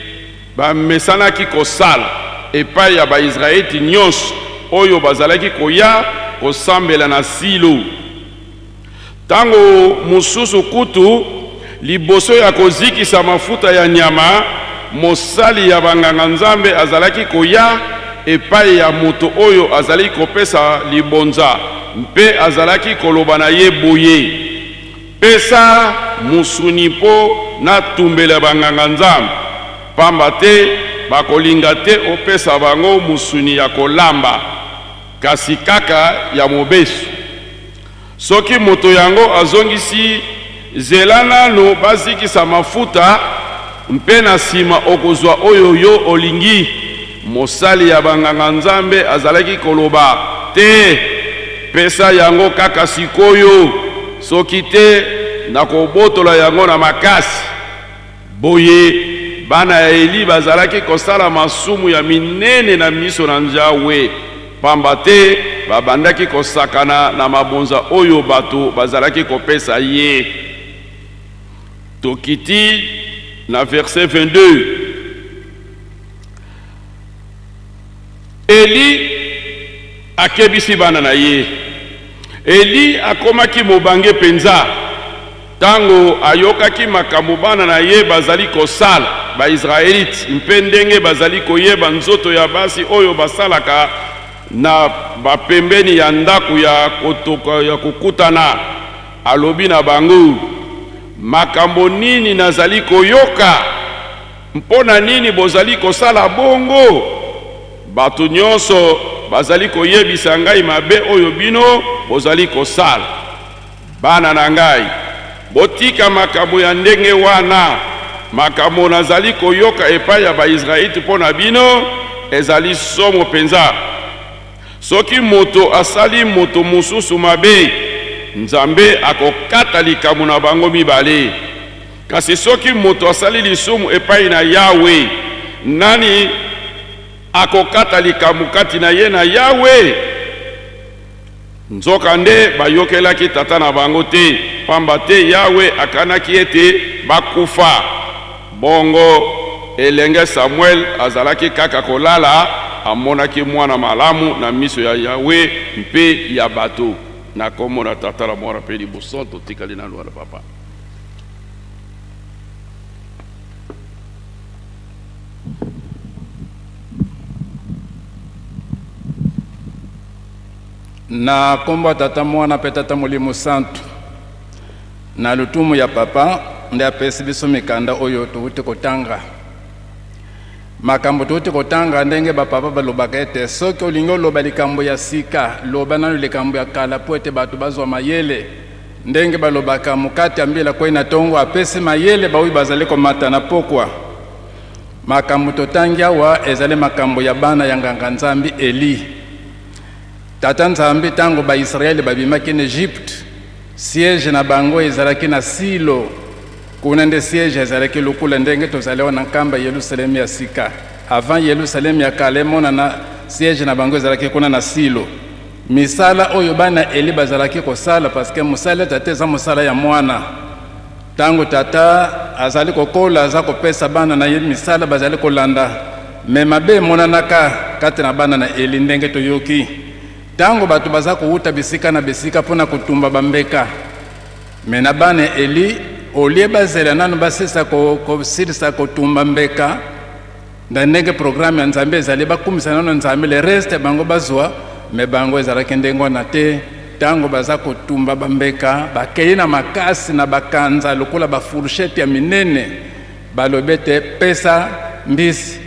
bamesanaki kosala epai ya Bayisraelite nyonso oyo bazalaki koya kosambela na Silo. Ntango mosusu kutu, liboso ya kozikisa mafuta ya nyama, mosali ya banganga-nzambe azalaki koya epai ya moto oyo azalaki kopesa libonza mpe azalaki koloba na ye boye, Pesa mosuni mpo natumbela banganga-nzambe, mpamba te bakolinga te opesa bango mosuni ya kolamba, kasi kaka ya mobesu. Soki moto yango azongisi, Zela nanu bazikisa mafuta, mpe na sima okozwa oyo yo olingi, mosali ya banganga-nzambe azalaki koloba, Te, pesa yango kaka sik'oyo, soki te, nakobotola yango na makasi. Boye, bana ya Eli bazalaki kosala masumu ya minene na miso na Njawe, pamba te babandaki kosakana na mabonza oyo bato bazalaki kopesa ye. Tokiti na verset 22. Eli akebisi bana na ye. Eli akomaki mobange mpenza. Ntango ayokaki makambo bana na ye bazali kosala, Bayisraelite, mpe ndenge bazali koyeba nzoto ya basi oyo basalaka na bapembeni ya ndako ya ya kokutana, alobi na bango, Makambo nini nazali koyoka? Mpo na nini bozali kosala bongo? Bato nyonso bazali koyebisa ngai mabe oyo bino bozali kosala. Bana na ngai, botika makambo ya ndenge wana. Makambo nazali koyoka epai ya Bayisraelite mpo na bino ezali somo mpenza. Soki moto asali moto mosusu mabe, Nzambe akokata likambo na bango mibale. Kasi soki moto asali lisumu epai na Yawe, nani akokata likambo kati na ye na Yawe? Nzokande bayokelaki tata na bango te, pamba te Yawe akanaki ete bakufa. Bongo elenge Samuele azalaki kaka kolala, amonaki mwana malamu na miso ya Yawe mpe ya bato. Na kombo na Tata na Mwana mpe Elimo Santu, totikali nanu wana papa. Na nkombo ya Tata, Mwana mpe Tata Molimo Santu. Na lotumu ya Papa nde apesi biso mikanda oyo touti kotanga. Makambo touti kotanga, ndenge bapapa balobaka ete soki olingi oloba likambo ya sika, loba nano likambo ya kala mpo ete bato bazwa mayele. Ndenge balobaka mokate ya mbila kwei na tongo apesi mayele baoyo bazali komata na pokwa. Makambo totangi awa ezali makambo ya bana ya nganga Nzambi Eli. Tata Nzambe, tango ba Israele babimaki na Egypte, siège na bango ezalaki na Silo. Kuna nde siège ezalaki lokola ndenge tozali awa na nkamba Yelusalemi ya sika. Avant Yelusalemi ya kala emonana, siège na bango ezalaki kuna na Silo. Misala oyo bana Eli bazalaki kosala, parce que mosala ya tata eza mosala ya mwana. Tango tata azali kokola, aza kopesa bana na ye misala, bazali kolanda. Me mabe emonanaka kati na bana na Eli, ndenge toyoki. Tango bato baza kowuta bisika na bisika mpo na kotumba bambeka, me na bana ya Eli, olie bazela nanu basilisa kosilisa kotumba mbeka, na ndenge programme ya Nzambe ezali, bakumisa nano Nzambe, le reste bango bazwa. Me bango ezalaki ndenge wana te. Ntango baza kotumba bambeka, bakei na makasi na bakanza lokola bafourchette ya minene, balobi ete pesa mbisi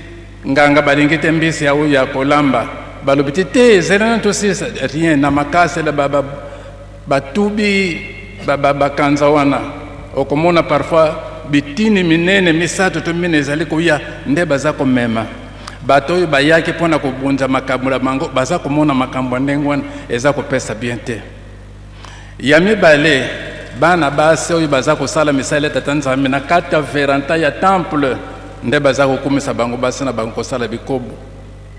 nganga, balingi te mbisi ya oyo ya kolamba, balobi te te, ezali nano tosilisa rien na makasi la batubi bakanza wana. Okomona parfois bitini minene misato to mine ezali koya nde baza komema bato oyo bayaki mpo na kobunza makambo na bango, baza komona makambo ya ndenge wana eza kopesa bien te. Ya mibale, bana basi oyo baza kosala misala ya Tata Nzambe na kati ya veranda ya temple nde baza kokumisa bango basi na bango kosala bikobo.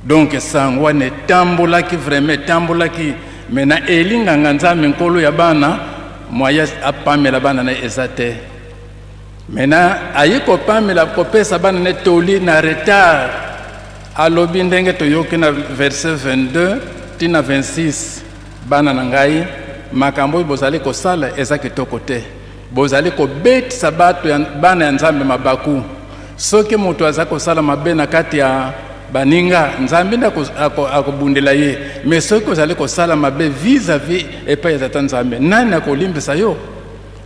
Donc sango wana etambolaki vraiment, etambolaki. Me na Eli nganga Nzambe nkolo ya bana, moyen apamela bana na eza te. Maintenant aye kopamela kopesa bana ne toli na retard. Alobi ndenge toyoki na verset 22 ti na 26, bana na ngai, makambo oyo bozali kosala eza kitoko te. Bozali kobetisa bato ya, bana ya Nzambe mabaku. Soki moto aza kosala mabe na kati ya baninga, Nzambe nde akobundela ye. Mais soki ozali kosala mabe vis-à-vis epai ya Tata Nzambe, nani akolimbisa yo?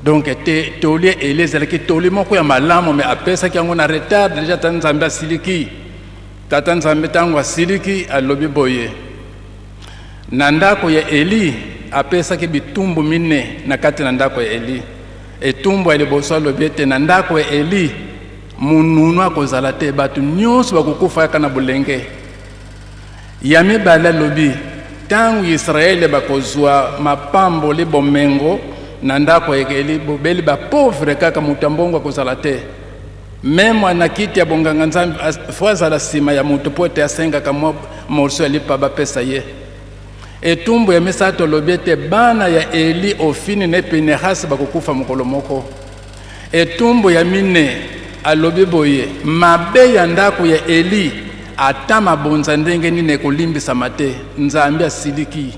Donc te toli Eli ezalaki toli moko ya malamu, mais apesaki yango na retard. Deja Tata Nzambe asiliki. Tata Nzambe ntango asiliki alobi boye na ndako ya Eli, apesaki bitumbu mine na kati na ndako ya Eli. Etumbu ya liboso, alobi ete na ndako ya Eli mununu akozala te, bato nyonso bakokufa kaka na bolenge. Ya mibale, alobi ntango Israele bakozwa mapamboli, bomengo na ndako ya Eli, bobeli bapauvre kaka, moto ya mbongo akozala te. Même na kiti ya bonganga Nzambe fo azala nsima ya moto mpo ete asengaka mwa morceau ya lipa bapesa ye. Etumbu ya misato, alobi ete bana ya Eli Ofini na Pinehasi bakokufa mokolo moko. Etumbu ya mine, alobi boye: mabe ya ndako ya Eli, ata mabonza ndenge nini ekolimbisama te. Nzambe asiliki.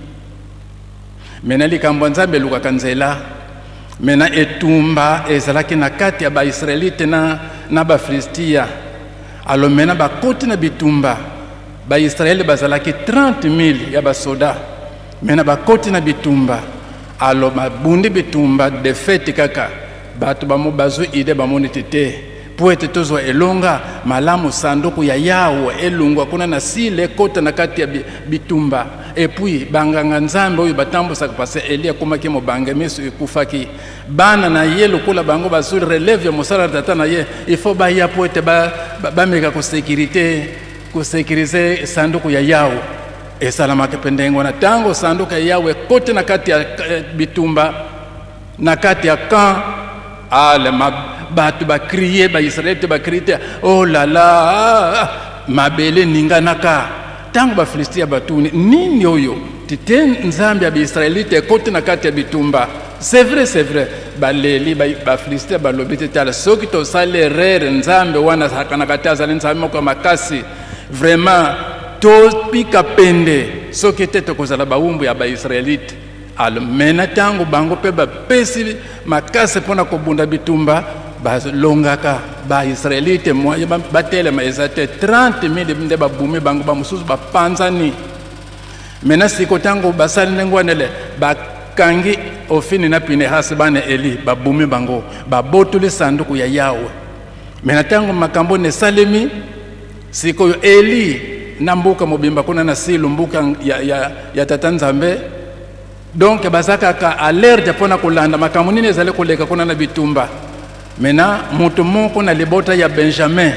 Mena likambo ya Nzambe elukaka nzela. Mena etumba ezalaki na kati ya Baisraelite na Bafilistia. Alo mena bakoti na bitumba, Baisraele bazalaki 30 000 ya basoda. Mena bakoti na bitumba, alo babundi bitumba, défaite kaka. Bato bamo bazwi idée, bamoni te te, mpo ete tozwa elonga malamu, sanduku ya Yawe elungwa kuna na Sile, ekota na kati ya bitumba. Et puis banganga Nzambe oyo batambusaka, parce Eli akomaki mobange, miso ekufaki, bana na ye lokola bango bazwi relève ya mosala ya tata na ye, il faut baya mpo ete bameka kosécuriser sanduku ya Yawe. Esalamaki mpe ndenge wana. Ntango sanduku ya Yawe ekoti na kati ya bitumba, na kati ya camp, ale bato bacrier, Baisraele te bacrier te: "Oh là là!" Ah, mabele ninganaka. Ntango Bafilistia batuni: "Nini oyo?" Tite Nzambe ya Baisraelite ekoti na kati ya bitumba. C'est vrai, c'est vrai, baleli. Bafilistia balobi te: "Tala, soki tosali erreur, Nzambe wana asakanaka te, azali Nzambe moko ya makasi. Vraiment topika pende, soki te tokozala bawumbu ya Baisraelite." Alo mena ntango bango mpe bapesi makasi mpona kobunda bitumba, balongaka Baisraelite. Moye batelema eza te. 30 000 nde babumi bango, bamosusu bapanzani. Mena siko ntango basali ndenge wana ele, bakangi Ofini na Pinehasi, bana Eli, babumi bango, babotoli sanduku ya Yawe. Mena ntango makambo na esalemi sikoyo, Eli na mboka mobimba kuna na Silo, mboka ya Tata Nzambe, donc baza kaka alerte mpona kolanda makambo nini ezali koleka kuna na bitumba. Maintenant moto moko na libota ya Benjamin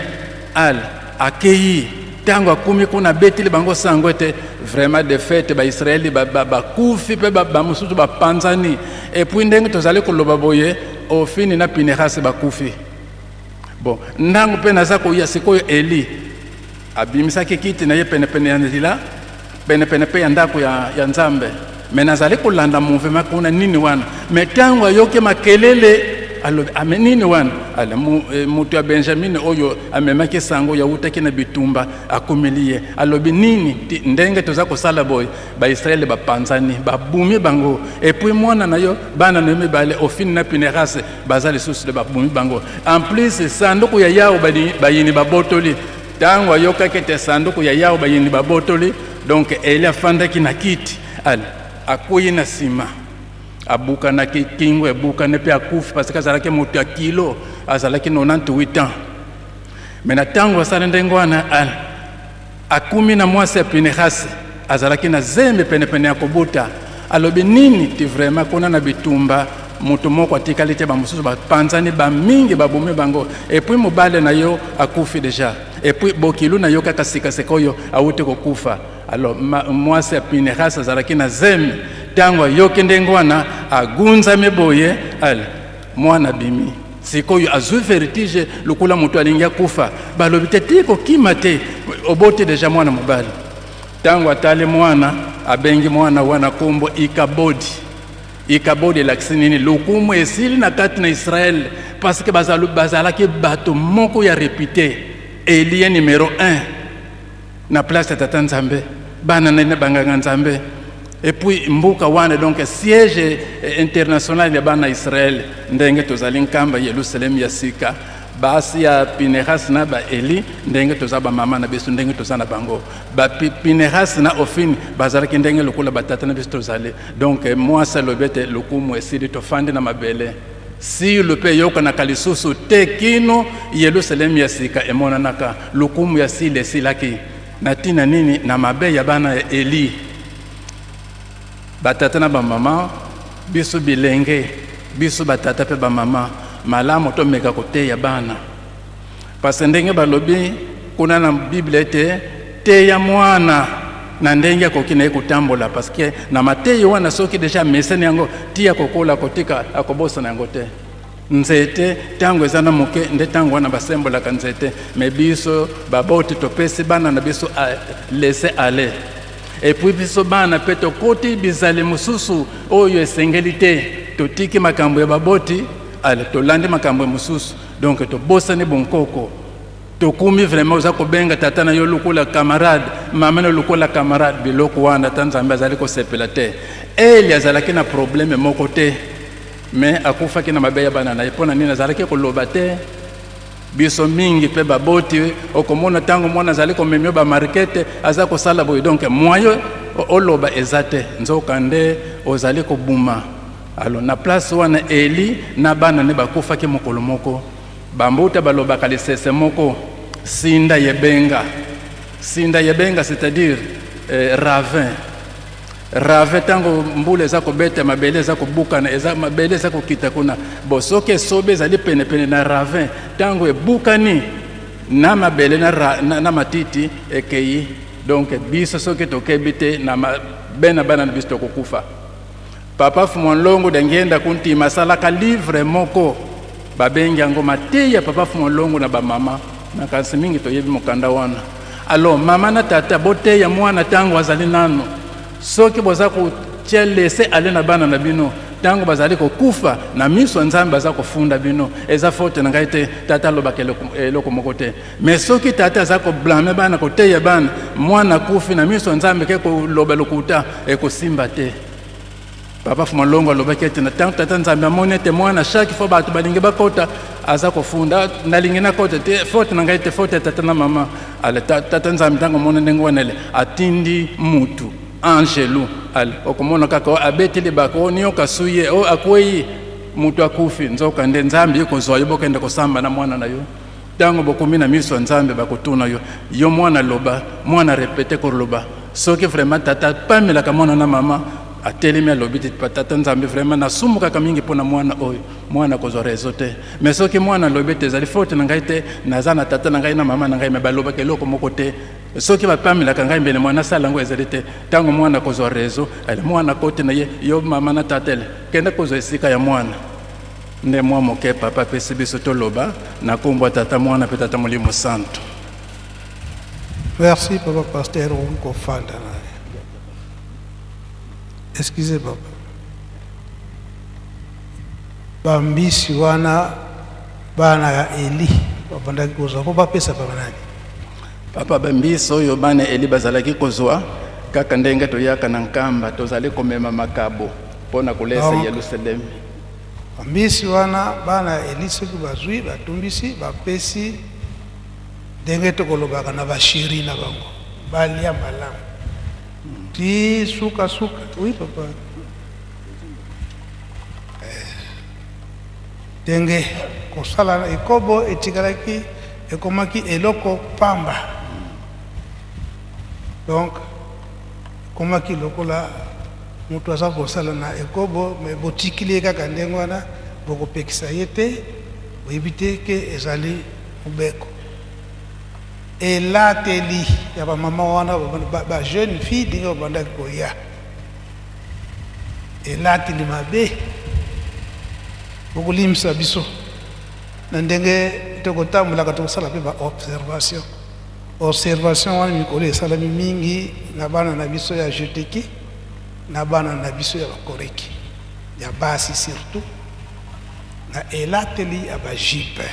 al akei. Ntango akumi kuna, abeteli bango sango ete vraiment défaite, Baisraeli bakufi mpe bamosusu bapanzani. Et puis ndenge tozali koloba boye, Ofini na Pinehasi bakufi. Bon, ntango mpe naza koya sikoyo, Eli abimisaki kiti na ye penepene ya nzela, penepene mpe ya ndako ya Nzambe. Me nazali kolanda mouvement kuna, nini wana? Me ntango ayoki makelele, alobi: "Ame nini wana?" Ale moto ya Benjamin oyo amemaki sango yawutaki na bitumba akomeli ye, alobi: "Nini ndenge toza kosala boye? Baisraele bapanzani, babumi bango. Et puis mwana na yo, bana na yo mibale Ofini na Pinerase baza lisusu te, babumi bango. En plus sanduku ya Yawe bayini babotoli." Ntango ayokaki ete sanduku ya Yawe bayini babotoli, donc Eli afandaki na kiti, ale akwei na nsima, abukanaki kingo, ebukani mpe akufi, parce que azalaki moto ya kilo, azalaki 98 ans. Me na ntango asali ndenge wana, akumi na mwasi ya Pinehasi, azalaki na zembe penepene ya kobuta. Alobi: "Nini ti? Vraiment kuna na bitumba moto moko atikali te, bamosusu bapanzani, bamingi babumi bango. Et puis mobali na yo akufi déjà, et puis bokilu na yo kaka sikasika oyo awuti kokufa." Alors mwasi ya Pinehasi azalaki na zemi. Ntango ayoki ndenge wana, agunzami boye, ale mwana abimi. Sikoyo azwi vertige lokola moto alingi akufa. Balobi te: "Ti kokima te, oboti déjà mwana mobali." Ntango atali mwana, abengi mwana wana kombo Ikabodi. Ikabodi elakisi nini? Lokumu esili na kati na Israël parce que bazalaki bato moko ya réputé. Elie numéro 1 na place ya tata Nzambe, bana na banganga Nzambe. Et puis mboka wana donc siège international ya bana Israël, ndenge tozali nkamba Yerusalem ya sika, basi ya Pinehas na ba Eli, ndenge toza ba mama na biso, ndenge toza na bango. Ba Pinehas na Ofini bazalaki ndenge lokola batata na biso tozali. Donc mwasi alobi ete lokumu esili, tofandi na mabele. Silo mpe eyokanaka lisusu te kino Yerusalem ya sika emonanaka. Lokumu ya sili esilaki na ntina nini? Na mabe ya bana ya Eli. Batata na bamama, biso bilenge, biso batata mpe bamama, malamu tomeka koteya bana. Parce ndenge balobi kuna na Bible ete teya mwana na ndenge akoki na ye kotambola, parce que na mateyi wana soki deja amesani yango ti akokola akotika akobosana yango te. Nzete ntango eza na moke nde ntango wana basembolaka nzete, me biso baboti topesi bana na biso laisser aller. Et puis biso bana mpe tokoti bizali mosusu oyo esengeli te, totiki makambo ya baboti, ale tolandi makambo ya mosusu, donc tobosani bonkoko. Tokumi vraiment oza kobenga tata na yo lokola camarade, mama na yo lokola camarade, biloko wana ata Nzambe azali kosepela te. Eli azalaki na problème moko te, mais akufaki na mabe ya bana na ye. Mpo na nini? Azalaki koloba te. Biso mingi mpe baboti, okomona ntango mwana azali komemio ba markete, aza kosala boye, donc moyen oloba eza te, nzoka nde ozali kobuma. Alors na place wana Eli na bana ne bakufaki mokolo moko. Bambuta balobaka lisese moko, sinda yebenga. Sinda yebenga, c'est-à-dire ravin. Ravin ntango mbula eza kobeta, mabele eza kobukana, eza mabele eza kokita kuna. Bo soki esobe ezali penepene na ravin, ntango ebukani na mabele na matiti ekei. Donc biso soki tokebi te na mabe na bana na biso tokokufa. Papa Fumonlongo Dengenda kuntima asalaka livre moko babengi yango mateya Papa Fumonlongo na bamama, na kasi mingi toyebi mokanda wana. Alors mama na tata boteya mwana ntango azali nano, soki boza kotia laisser aller na bana na bino ntango bazali kokufa na miso ya Nzambe aza kofunda bino, eza faute na ngai te, tata alobaka eloko moko te. Mais soki tata aza koblame bana, koteya bana, mwana akufi na miso ya Nzambe ke koloba lokuta ekosimba te. Papa Fumalongo alobaki ete na ntango tata Nzambe amoni ete mwana chaque fois bato balingi bakota aza kofunda, nalingi nakota te, faute na ngai te, faute ya tata na mama. Ale tata Nzambe ntango amoni ndenge wana ele atindi mutu angelu, ale okomona kaka abeteli bako nioka suye o akwei mutu akufi, nzoka nde Nzambe ekozwa yo bokende kosamba na mwana na yo. Ntango bokomi na miso ya Nzambe bakotuna yo, yo mwana loba, mwana répété koloba. Soki vraiment tata apamelaka mwana na mama atelemi alobi te tata Nzambe vraiment nasumukaka mingi mpona mwana oyo, mwana akozwa raison te. Mais soki mwana alobi ete ezali faute na ngai te, naza na tata na ngai na mama na ngai, me balobaka eloko moko te, soki bapamelaka ngai mbele mwana asala yango ezali te. Ntango mwana akozwa raison, ale mwana akoti na ye, yo mama na tata ele kende kozwa esika ya mwana. Nde mwa moke papa apesi biso toloba na nkombo ya tata mwana mpe tata molimo santo. Merci papa pasteur okofanda na ye. Excusez papa. Bambisi wana bana ya Eli babandaki kozwa mpo bapesa papa nani? Papa, bambisi oyo bana Eli bazalaki kozwa kaka ndenge toyaka na Nkamba, tozali komema makabo mpo na kolesa Yerusalemi. Bambisi wana bana ya Eli soki bazwi batumbisi bapesi ndenge tokolobaka na basheri na bango balia malamu ti suka suka. Oui papa, ndenge kosala ekobo etikalaki ekomaki eloko pamba, donc ekomaki lokola moto aza kosala na ekobo, me botikili ye kaka ndenge wana, bokopekisa ye te, boyebi te ke ezali mobeko. Elateli ya bamama wana ba jeune fille ndenge babandaki koya, elateli mabe, bokolimisa biso na ndenge tokotambolaka, tokosala mpe ba observation. Observation wana mikolo esalami mingi na bana na biso ya jeteki na bana na biso ya bakoreki. ya basi surtout na elateli ya bajipe.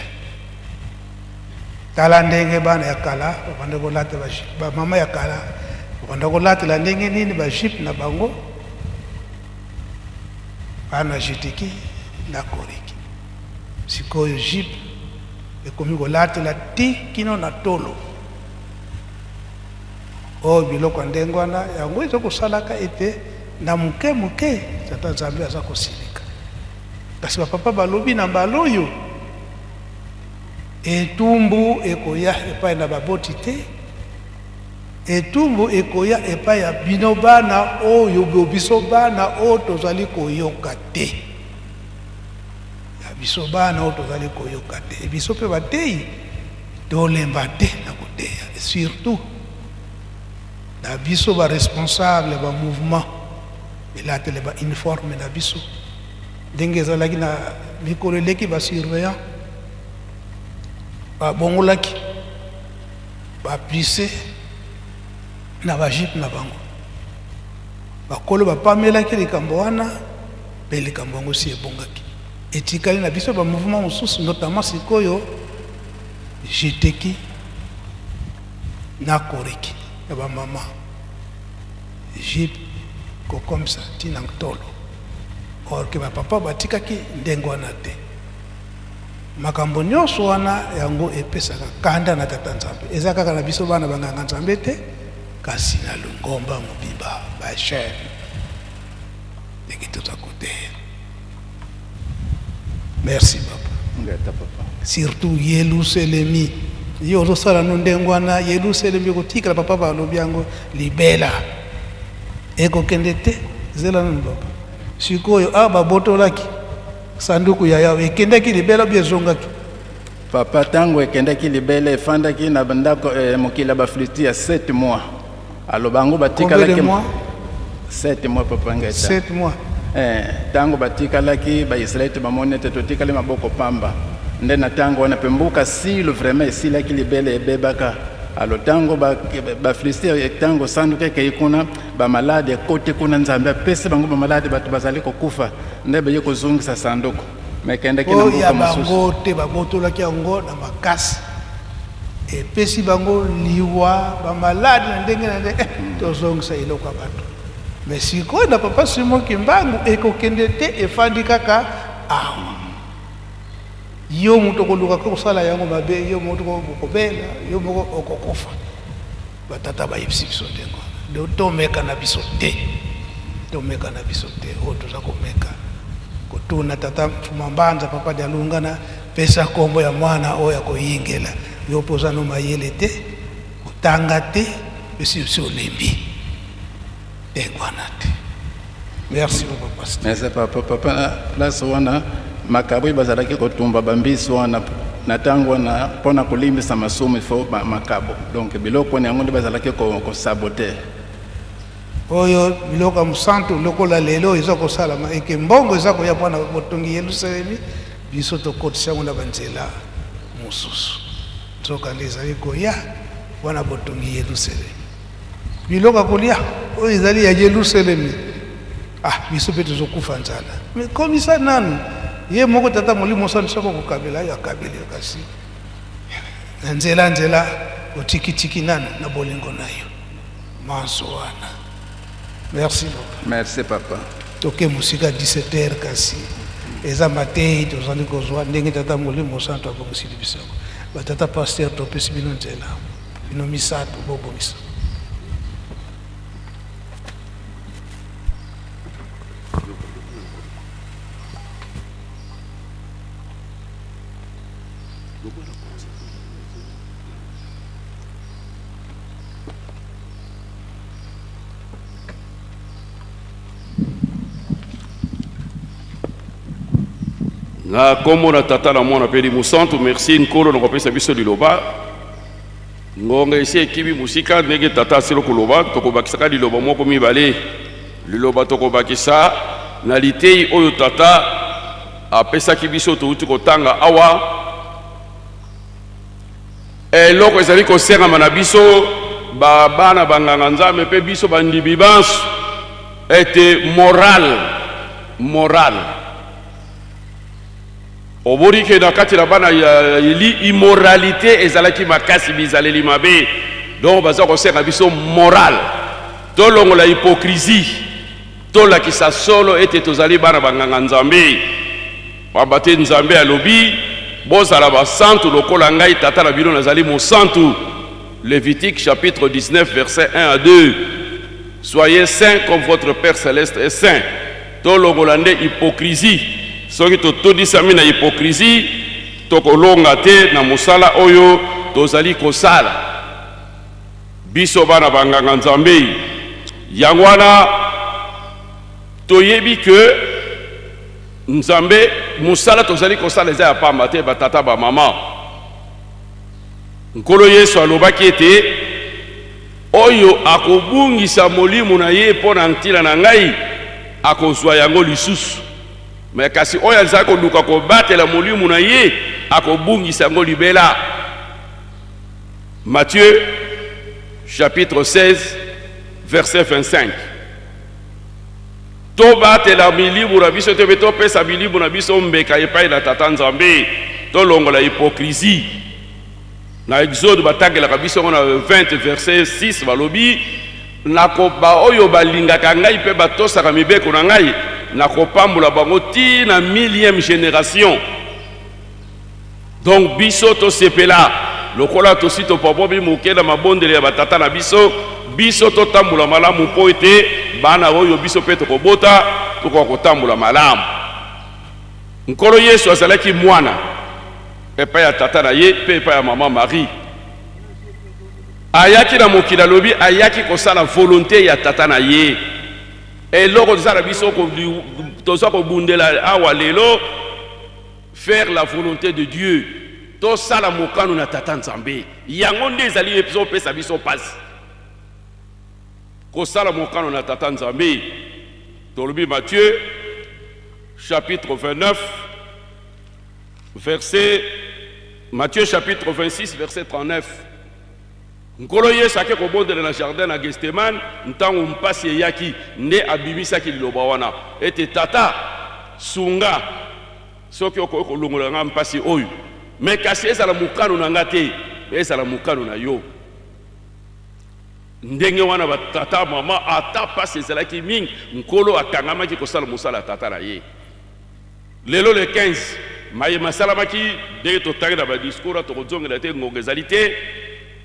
Tala ndenge bana ya kala babanda kolatela bajipe, bamama ya kala babanda kolatela ndenge nini bajipe na bango, bana jitiki na koriki. Sikoyo jipe ekomi kolatela ti kino na tolo. Oyo biloko ya ndenge wana yango eza kosalaka ete na moke moke tata Nzambe aza kosilika. Kasi bapapa balobi na mbala oyo etumbu ekoya epai na baboti te, etumbu ekoya epai ya bino bana oyo biso bana oyo tozali koyoka te, ya biso bana oyo tozali koyoka te. Biso mpe bateyi tolemba te na koteya, surtout na biso ba responsable ba mouvement elatele ba uniforme na biso ndenge ezalaki na mikolo eleki ba surveillant babongolaki baplisse na bajipe na bango. Bakolo bapamelaki likambo wana mpe likambo yango si ebongaki. Etikali na biso ba mouvement mosusu, notamment sikoyo jeteki na koriki ya bamama jipe kokomisa ntina ntolo, or ke bapapa batikaki ndenge wana te. Makambo nyonso wana yango epesaka kanda na tata Nzambe. Eza kaka na biso bana banganga Nzambe te, kasi na lingomba mobimba ba chaîne ndenge toza koteya. Merci papa. Ngata papa. Surtout Yelusalemi. Yo ozosala no ndenge wana, Yelusalemi ekotikala papa balobi yango libela. Ekokende te, zela nanu papa. Sikoyo awa babotolaki sanduku ya Yawe, ekendaki libela bi ezongaki? Papa, ntango ekendaki libela efandaki na ndako mokili ya Bafilistia 7 mois. Alo bango batikalaki Combien de mois? 7 mois papa Ngeta. 7 mois. Ntango batikalaki Baisraelite bamoni ete totikali maboko pamba, nde na ntango wana mpe mboka Silo vraiment esilaki libela ebebaka. Alo ntango Bafilistia ntango sanduku ekei kuna, bamaladi ekoti kuna, Nzambe apesi bango bamaladi, bato bazali kokufa, nde baye kozongisa sanduku. Me ekendaki na Oyo mboka ya mosusu. bango te, babotolaki yango na makasi, epesi bango liwa, bamaladi na ndenge na ndenge. Tozongisa eloko ya bato. Me sikoyo na papa Simon Kimbangu ekokende te, efandi kaka awa. Yo moto okoluka kosala yango mabe, yo moto okobela, yo moko okokufa. Batata bayebisi biso ndenge wana. Donc tomeka na biso te, tomeka na biso te. Oyo toza komeka kotuna tata Mfuma Mbanza, papa Dialungana, pesa kombo ya mwana oyo akoyingela yo, mpo oza no mayele te, kotanga te, esi osi olembi ndenge wana te. Merci papa pasteur. Merci papa. Papa, na place wana makabo oyo bazalaki kotumba bambisi wana na ntango wana mpona kolimbisa masumu, il faut makabo. Donc biloko wana yango nde bazalaki kosabote. Oyo biloko ya mosantu lokola lelo eza kosalama eke mbongo eza koya mpona botongi Yelusalemi, biso tokotisa yango na banzela mosusu, nzokande ezali koya mpona botongi Yelusalemi. Biloko ya kolia oyo ezali ya Yelusalemi, biso mpe tozokufa nzala. Me komisa nanu ye moko tata molimo santu soko kokabela yo akabeli yo, kasi na nzela nzela otikitiki nanu na bolingo na yo manso wana. Merci papa. Merci papa. Toke mosika 17 heures, kasi eza matei tozali kozwa ndenge tata molimo santu abongisili biso. Batata pasteur topesi bino nzela, bino misato bobongisa. Na kombo na tata na mwana pe Molimo Santu, merci Nkolo na kopesa biso liloba. Ngonga esi ekibi mosika ndenge tata asili koloba, tokobakisaka liloba moko mibale. Liloba tokobakisa na litei oyo tata apesaki biso touti kotanga awa. Eloko ezali kosengama na biso ba bana banganga Nzambe mpe biso bandimi banso ete morale Morale. Omoni ke na kati na bana ya Eli, immoralité ezalaki makasi, bizaleli mabe. Donc baza kosenga biso morale, tolongola hypocrisie, tolakisa solo ete tozali bana ba nganga Nzambe. Pamba te Nzambe alobi, bozala basantu lokola ngai tata na bino nazali mosantu. Lévitique chapitre 19 verset 1 à 2. Soyez saints comme votre Père céleste est saint. Tolongola nde hypocrisie. Soki totondisami na hypocrisie, tokolonga te na mosala oyo tozali kosala. Biso bana ba nganga Nzambe, yango wana toyebi ke Nzambe mosala tozali kosala eza ya pamba te, ba tata ba mama. Nkolo Yesu alobaki ete oyo akobungisa molimo na ye mpo na ntina na ngai akozwa yango lisusu, me kasi oyo azali koluka kobatela molimo na ye akobungisa yango libela. Matthieu chapitre 16 verset 25. Tobatela milimo na biso te mpe topesa milimo na biso mbeka epai na Tata Nzambe. Tolongola hypocrisie. Na Exode batangelaka biso yango na 20 verset 6, balobi nakoba oyo balingaka ngai mpe batosaka mibeko na ngai, nakopambola bango ti na millième génération. Donc biso tosepela lokola tosi topabomi moke na mabondeli ya batata na biso, biso totambola malamu mpo ete bana oyo biso mpe tokobota tokoka kotambola malamu. Nkolo Yesu azalaki mwana epai ya tata na ye mpe epai ya mama Marie. Ayaki na mokili, alobi ayaki kosala volonte ya tata na ye. Eloko toza na biso toza kobundela awa lelo, faire la volonté de Dieu, tosala mokano na tata Nzambe. Yango nde ezali ezopesa biso mpasi, kosala mokano na tata Nzambe. Tolobi Matthieu chapitre 29 verset, Matthieu chapitre 26 verset 39. Nkolo Yesu ake kobondela na jardin na Gethsemane ntango mpasi eyaki, nde abimisaki liloba wana ete Tata, sunga soki okoki kolongola nga mpasi oyo, me kasi ezala mokano na nga te, ezala mokano na yo. Ndenge wana batata mama, ata mpasi ezalaki mingi, Nkolo akangamaki kosala mosala ya tata na ye. Lelo le 15 maye masalamaki ndenge totangi na badiscours, tokozongela te, ngonga ezali te.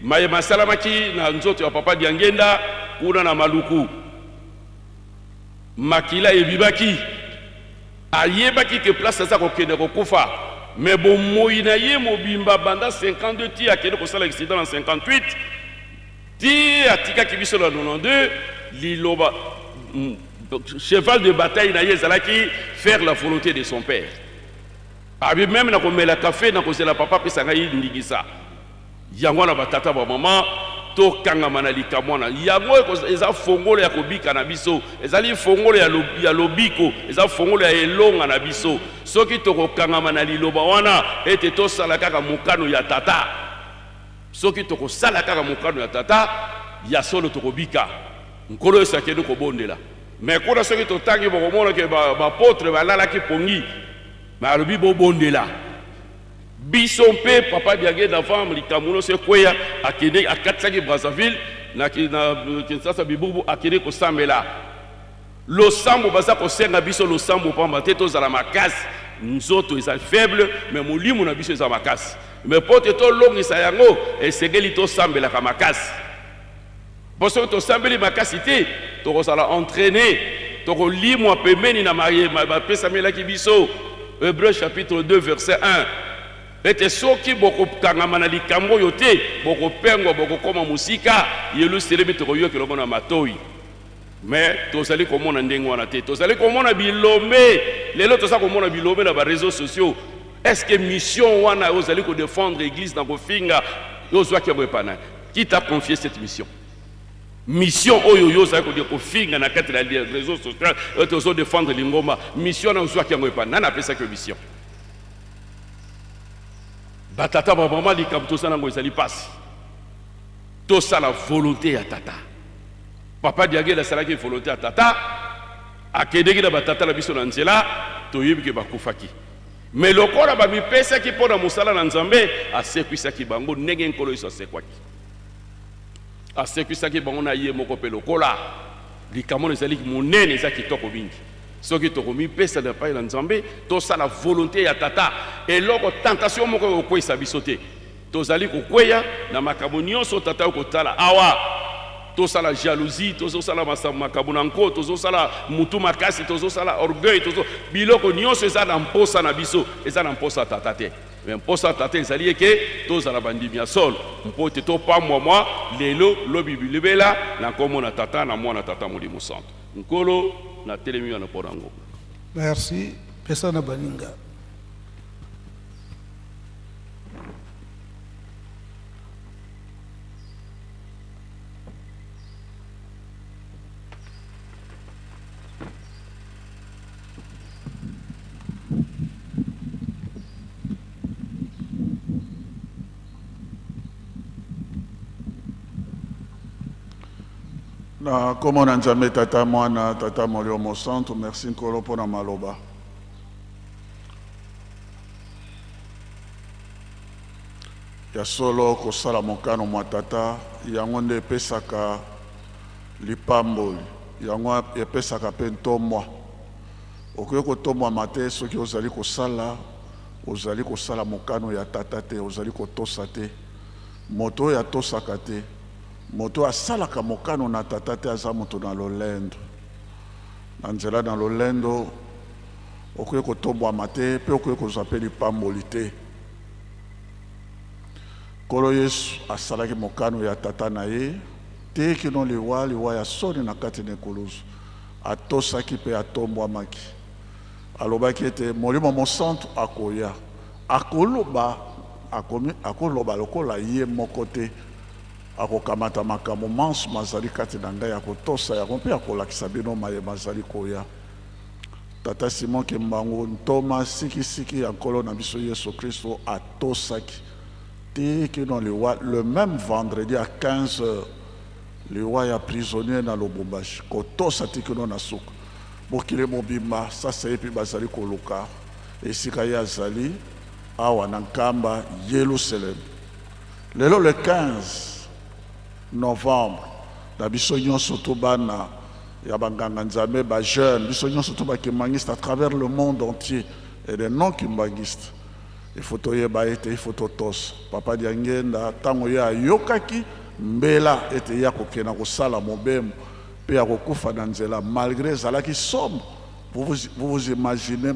Maye masalamaki na nzoto ya papa Diangenda kuna na Maluku, makila ebibaki, ayebaki ke place aza kokende kokufa, me bomoi na ye mobimba banda 52 ti akende kosala accident na 58 ti atikaki biso na 92, liloba cheval de bataille na ye ezalaki faire la volonté de son père. Abi meme na komela kafe na kozela papa apesa ngai ndingisa. Yango wana batata ba mama, tokangama na likambo wana. Yango eza fongolo ya kobika na biso, ezali fongolo ya lobiko, eza fongolo ya elonga na biso. Soki tokokangama na liloba wana ete tosala kaka mokano ya tata, soki tokosala kaka mokano ya tata ya solo, tokobika. Nkolo Yesu akende kobondela, me kuna soki totangi bokomona ke bapotre balalaki pongi, me alobi bobondela. Biso mpe papa Diangenda avant likambo nyonso ekweya, akende akatisaki Brazzaville na Kinshasa Bibubu, akende kosambela. Losambo baza kosenga biso losambo pamba te, tozala makasi. Nzoto eza faible, me molimo na biso eza makasi. Me po te tolongisa yango, esengeli tosambelaka makasi. Po soki tosambeli makasi te, tokozala entraîné, tokolimwa pembeni na maye bapesamelaki biso. Hébreux chapitre 2 verset 1. Ete soki bokokangama na likambo oyo te, bokopengwa, bokokoma mosika Yelusalemi, tokoyokela yango na matoi. Mais tozali komona ndenge wana te, tozali komona bilombe lelo, toza komona bilombe na ba réseaux sociaux. Est-ce que mission wana ozali kodefendre église na kofinga, yo ozwaki yango epa nani? Qui t'a confié cette mission? Mission oyo yo ozali kodia kofinga na kati na réseau social oyo tozo défendre lingomba, mission wana ozwaki yango epa nani? Apesaki yo mission? Batata bamama, likambo toza nango ezali mpasi. Tosala volonté ya tata. Papa Diangenda asalaki volonté ya tata. Akendeki na batata na biso na nzela, toyebi ke bakufaki. Me lokola bamipesaki mpo na mosala na Nzambe, asekwisaki bango ndenge Nkolo Yesu asekwaki. Asekwisaki bango na ye moko mpe lokola. Likambo wana ezali monene, eza kitoko mingi. Soki tokomipesa na epai na Nzambe, tosala volonte ya Tata, eloko tentation moko ekokweisa biso te. Tozali kokweya na makambo nyonso Tata okotala awa. Tosala jalousie, tozosala makambo na nko, tozosala mutu makasi, tozosala orgueil, tozo biloko nyonso eza na mposa na biso, eza na mposa ya Tata te. Me mposa ya Tata ezali eke tozala bandimi ya solo, mpo ete topambwamwa lelo lobi bilibela na nkombo na Tata na Mwana Tata Molimo Santo. Nkolo, natelemi wana mpo na yango. Merci. Pesa na baninga. Na nkombo na Nzambe Tata, Mwana, Tata Molimo Mosantu, merci Nkolo mpo na maloba. Ya solo, kosala mokano mwa Tata, yango nde epesaka lipamboli, yango epesaka mpe ntombwa. Okoki kotombwama te soki ozali kosala, ozali kosala mokano ya Tata te, ozali kotosa te. Moto oyo atosaka te, moto oyo asalaka mokano na Tata te, aza moto na lolendo. Na nzela na lolendo, okoki kotombwama te mpe okoki kozwa mpe lipamboli te. Nkolo Yesu asalaki mokano ya Tata na ye tee kino liwa, liwa ya soni na kati na ekuluzu. Atosaki mpe atombwamaki. Alobaki ete Molimo Mosantu akoya, akoloba, akomi, akoloba lokola ye moko te, akokamata makambo manso mazali kati na ngai, akotosa yango mpe akolakisa bino maye mazali koya. Tata Simon Kimbangu, ntoma sikisiki ya Nkolo na biso Yesu Kristo, atosaki tii kino liwa, le meme vendredi à 15 heures, liwa ya prisonnier na Lubumbashi, kotosa tii kino na suka. Mokili mobimba sasaipi bazali koluka esika ye azali, awa na Nkamba, Yelusalemi. Lelo le 15 novembre, na biso nyonso to bana ya ba nganga Nzambe, ba jeunes, biso nyonso to ba kimbanguistes à travers le monde entier et les non kimbanguistes, il faut toyeba ete il faut totosa. Papa Diangienda tango ye ayokaki mbela ete ye akokenda kosala mobembo pe akokufa na nzela, malgre ezalaki somo, vous vous, vous vous imaginez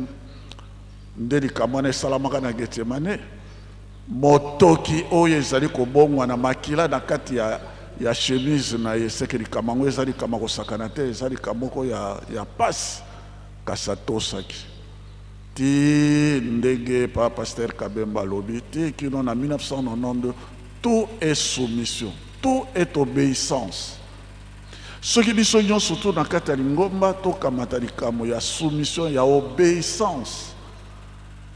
nde likambo wana esalamaka na Gethsemane, motoki oyo ezali kobongwana makila na kati ya, ya chemise na ye, seke likambo yango eza likambo ya kosakana te, eza likambo moko ya, ya pasi, kasi atosaki ti ndenge pa pasteur Kabemba alobi ti kino na 1992, tout est soumission, tout est obéissance. Soki biso nyonso to na kati ya lingomba tokamata likambo ya soumission ya obéissance,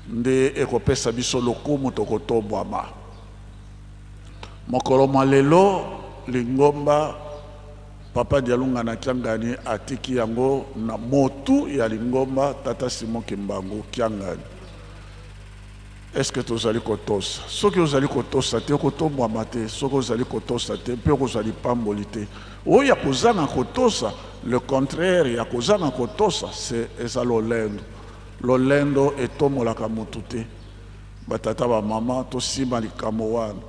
nde ekopesa biso lokumu, tokotombwama. Mokolo mwa lelo lingomba Papa Dialungana Kiangani atiki yango na motu ya lingomba Tata Simon Kimbangu Kiangani. Est-ce que tozali kotosa? Soki ozali kotosa te, okotombwama te. Soki ozali kotosa te, mpe okozwa lipamboli te. Oyo ya kozanga kotosa, le contraire ya kozanga kotosa, c'est eza lolendo. Lolendo etombolaka motu te. Batata, ba mama, tosimba likambo wana.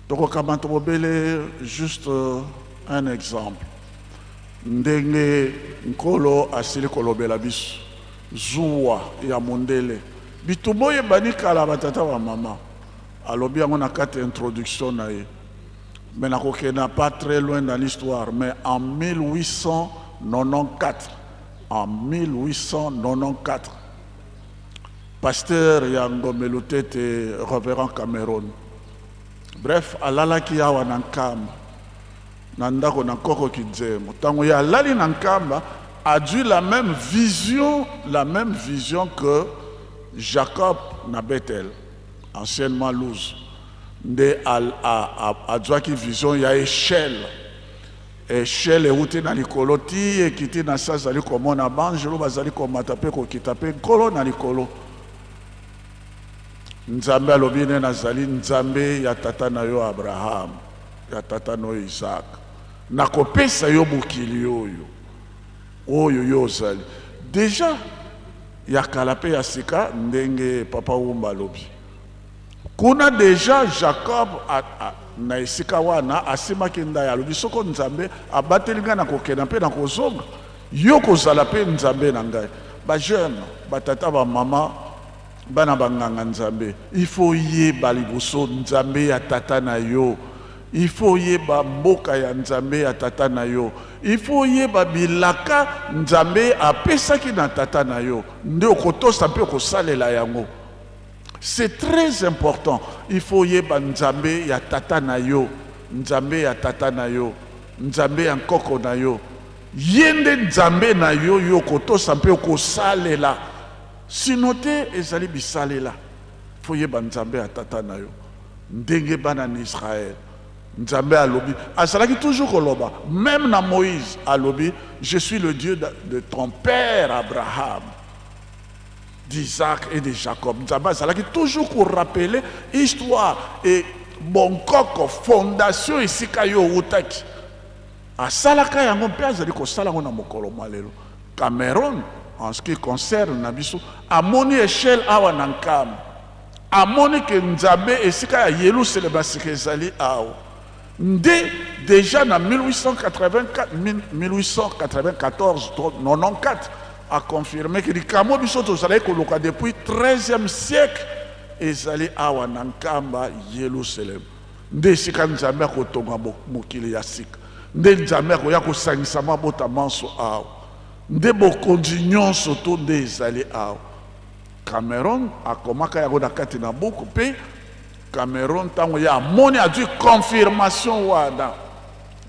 Tokokamata bobele juste un exemple. Ndenge Nkolo asili kolobela biso. Zuwa ya mondele. Bitumba oyo ebandi kala batata ba mama. Alobi yango na kati ya introduction na ye. Mais nakokenda pas très loin dans l'histoire, mais en 1894, en 1894, pasteur ya Ngombe Lutete, révérend Cameroun, bref, alalaki awa na Nkamba, na ndako na Nkoko Kinzembo. Tango ye alali na Nkamba, a dû la même vision, la même vision que Jacob na Bethel, anciennement Luz, nde azwaki vision ya échelle. Echelle euti na likolo ti ekiti na se, azali komona banjelu bazali komata mpe kokita mpe Nkolo na likolo. Nzambe alobi ne, nazali Nzambe ya tata na yo Abraham, ya tata na yo Isaac, nakopesa yo mokili oyo oyo yo ozali deja ya kala mpe ya sika, ndenge papa Wumba alobi kuna deja. Jacob na esika wana asimaki ndai, alobi soko Nzambe abateli ngai na kokenda mpe na kozonga, yo kozala mpe Nzambe na ngai. Bajeune, batata, bamama, bana banganga Nzambe, il faut yeba liboso Nzambe ya tata na yo, il faut yeba mboka ya Nzambe ya tata na yo, il faut yeba bilaka Nzambe apesaki na tata na yo, nde okotosa mpe okosalela yango. C'est très important. Il faut yeba Nzambe ya tata na yo, Nzambe ya tata na yo, Nzambe ya nkoko na yo. Ye nde Nzambe na yo, yo okotosa mpe okosalela. Sino te ezali bisalela. Faut yeba Nzambe ya tata na yo. Ndenge bana na Israël, Nzambe alobi, azalaki toujours koloba, même na Moïse alobi, je suis le Dieu de ton père Abraham, d'Isaac et de Jacob. Nzambe azalaki toujours korappeler histoire et bonkoko, fondation esika yo outaki. Asalaka yango mpe azali kosala yango na mokolo mwa lelo. Cameroun, en ce qui concerne na biso, amoni échelle awa na Nkamba, amoni ke Nzambe esika ya Yelusalemi ya sika ezali awa. Nde déjà na 1884, 1894 to 94, aconfirme ke likambo biso tozalaki koluka depuis 13e siècle ezali awa na Nkamba, Yelusalemi. Nde esika Nzambe akotonga mokili ya sika, nde Nzambe akoya kosangisa mabota manso awa, nde bokonzi nyonso to nde ezali awa. Cameroun akomaka yango na kati na buku. Mpe Cameroun, ntango ye amoni, azwi confirmation wana,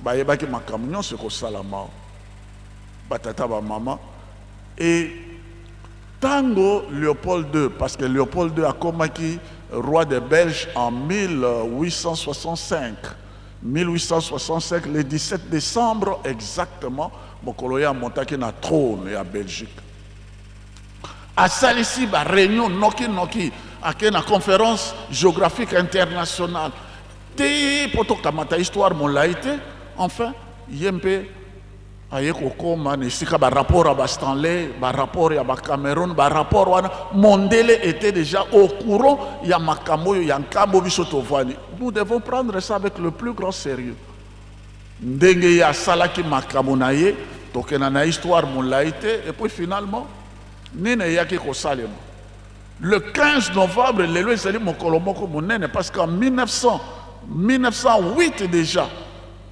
bayebaki makambo nyonso ekosalama. Batata, bamama, e ntango Léopold II, parce que Léopold II akomaki roi des Belges en 1865, 1865 le 17 décembre exactement, mokolo ye amontaki na trône ya Belgique, asalisi baréunion noki-noki, ake na Conférence géographique internationale te mpo tokamata histoire molai te. Enfin, ye mpe aye kokóma na esika barapport ya baStanley, barapport ya baCameroun, barapport wana, mondele était déjà au courant ya makambo oyo ya nkambo biso tovandi. Nous devons prendre ça avec le plus grand sérieux. Ndenge ye asalaki makambo na ye, tokenda na histoire molai te. Et puis finalement, nini eyaki kosalema le 15 novembre? Lelo ezali mokolo moko monene, parce qu'en 1900, 1908 déjà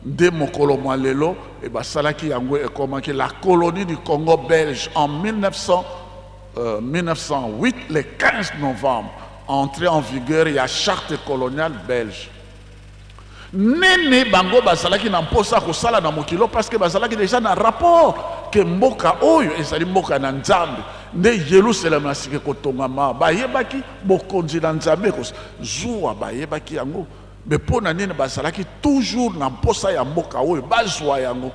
nde mokolo mwa lelo e basalaki yango, ekomaki la colonie du Congo belge en 1900, 1908, le 15 novembre, entrée en vigueur ya charte coloniale belge. Nini bango bazalaki na mposa kosala na mokilo? Parce que bazalaki déjà na rapport ke mboka oyo ezali mboka na Nzambe, nde Yelusalemi ya sika ekotongama. Bayebaki bokonzi na Nzambe zuwa, bayebaki yango. Me mpo na nini bazalaki toujours na mposa ya mboka oyo bazwa yango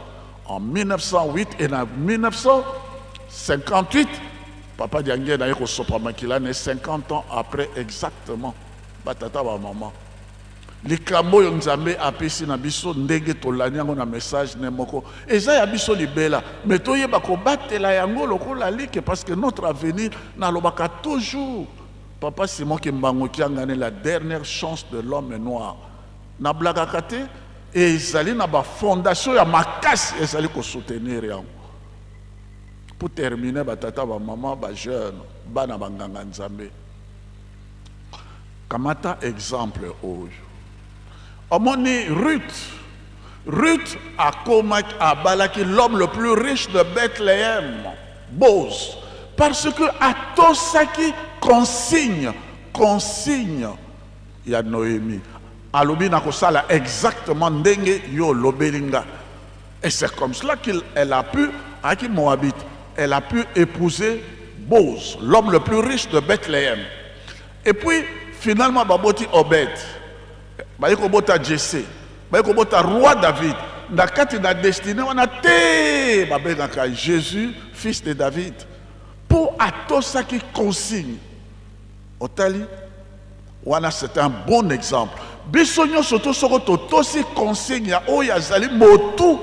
en 1908 et na 1958? Papa Diangienda aye kosopa makila ne 50 ans après exactement. Batata, bamama, likambo oyo Nzambe apesi na biso, ndenge tolandi yango na message ne moko, eza ya biso libela. Me toyeba kobatela yango lokola like, parce que notre avenir, nalobaka toujours, papa Simon Kimbangu Kiangani, la dernière chance de l'homme noir, nablakaka te. Ezali na bafondation ya makasi ezali kosoutenir yango. Pour terminer, batata, bamama, bajeune, bana banganga Nzambe, kamata exemple oyo omoni Ruth. Ruth akomaki, abalaki l'homme le plus riche de Bethléem, Boaz, parce que atosaki consigne ya Noémie. Alobi nakosala exactement ndenge yo olobeli nga. Et c'est comme cela qu'elle a pu, ayaki moabite, elle a pu épouser Boaz, l'homme le plus riche de Bethléem. Et puis finalement baboti Obed, baye kobota Jessé, baye kobota roi David. na kati na destine wana te babengaka Jésus fils de David mpo atosaki consigne. Otali wana, c'est un bon exemple. Biso nyonso to soko totosi consigne ya oyo azali motu,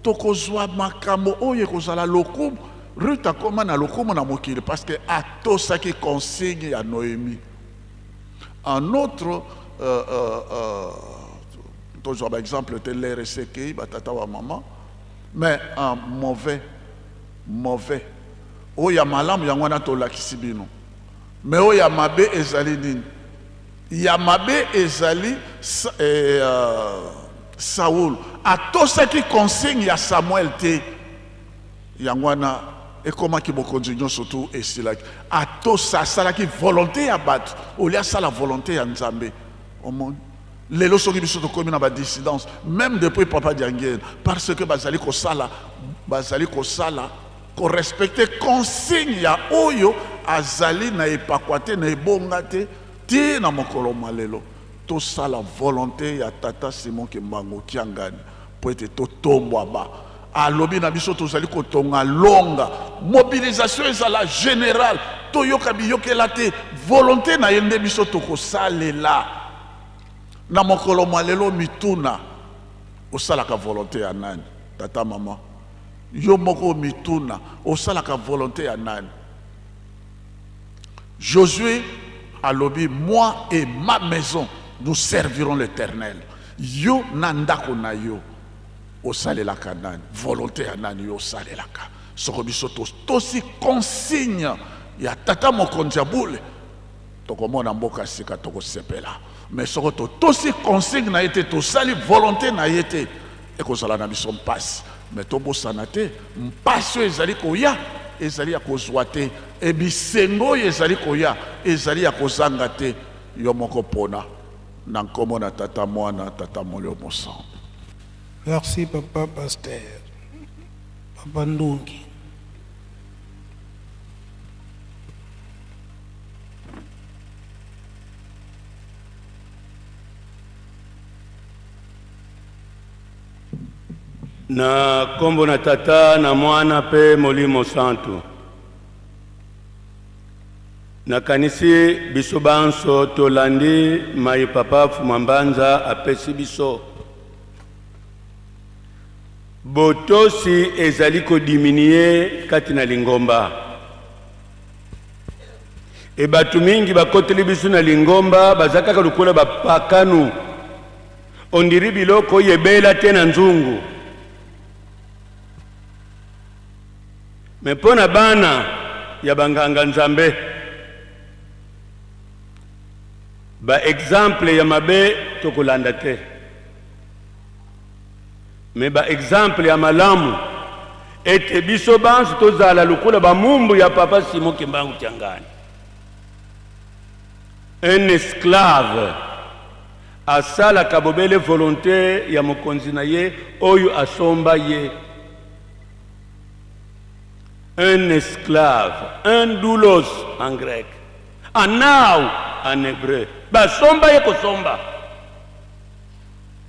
tokozwa makambo oyo ekozala lokumu. Ruth akoma na lokumu na mokili parce que atosaki consigne ya Noémie. En autre tozwa baexemple te, lere esekei batata wa mama, mais en mauvais mauvais oyo ya malamu yango wana tolakisi bino, mais oyo ya mabe ezali nini? Ya mabe ezali Saul atosaki consigne ya Samuel te, yango wana ekomaki bokonzi nyonso tu esilaki. Atosa, asalaki volonté ya bato olia asala volonté ya Nzambe. Omoni lelo soki biso tokomi na badissidence même depuis papa Diangienda, parce que bazali kosala, bazali kosala korespecte consigne ya oyo azali na epakwa te, na ebonga te. Ti na mokolo mwa lelo tosala volonté ya tata Simon Kimbangu Kiangani po ete totombwama. Alobi na biso tozali kotonga longa, mobilisation ezala générale, toyoka biyokela te, volonté na ye nde biso tokosalela. Na mokolo mwa lelo mituna, osalaka volonté ya nani? Tata, mama, yo moko mituna, osalaka volonté ya nani? Josué alobi, moi et ma maison nous servirons l'Éternel. Yo na ndako na yo osalelaka nani? Volonté ya nani yo osalelaka? Soko biso totosi consigne ya tata mokonzi ya bule, tokomona mboka sika, tokosepela. Mais soko totosi consigne na ye te, tosali volonté na ye te, ekozala na biso mpasi. Mais tobosana te, mpasi oyo ezali koya ezali ya kozwa te, e bisengo oyo ezali koya ezali ya kozanga te. Yo moko pona. Na nkombo na Tata, Mwana, Tata Molimo Mosantu. Merci papa pasteur. Papa Ndungi. Na nkombo na Tata na Mwana mpe Molimo Santu. Nakanisi biso banso tolandi mai papa Fuma Mbanza apesi biso. Botosi ezali kodiminie kati na lingomba. E bato mingi bakoteli biso na lingomba baza kaka lokola bapakanu, ondiri biloko oyo ebela te na nzungu. Me mpo na bana ya banganga Nzambe, ba exemple ya mabe tokolanda te, me ba exemple ya malamu, ete biso banso tozala lokola bamumbu ya papa Simon Kimbangu Kiangani. Un esclave asalaka bobele volonté ya mokonzi na ye oyo asomba ye. Un esclave, un doulos en grec, anau en hébreu, basomba ye kosomba.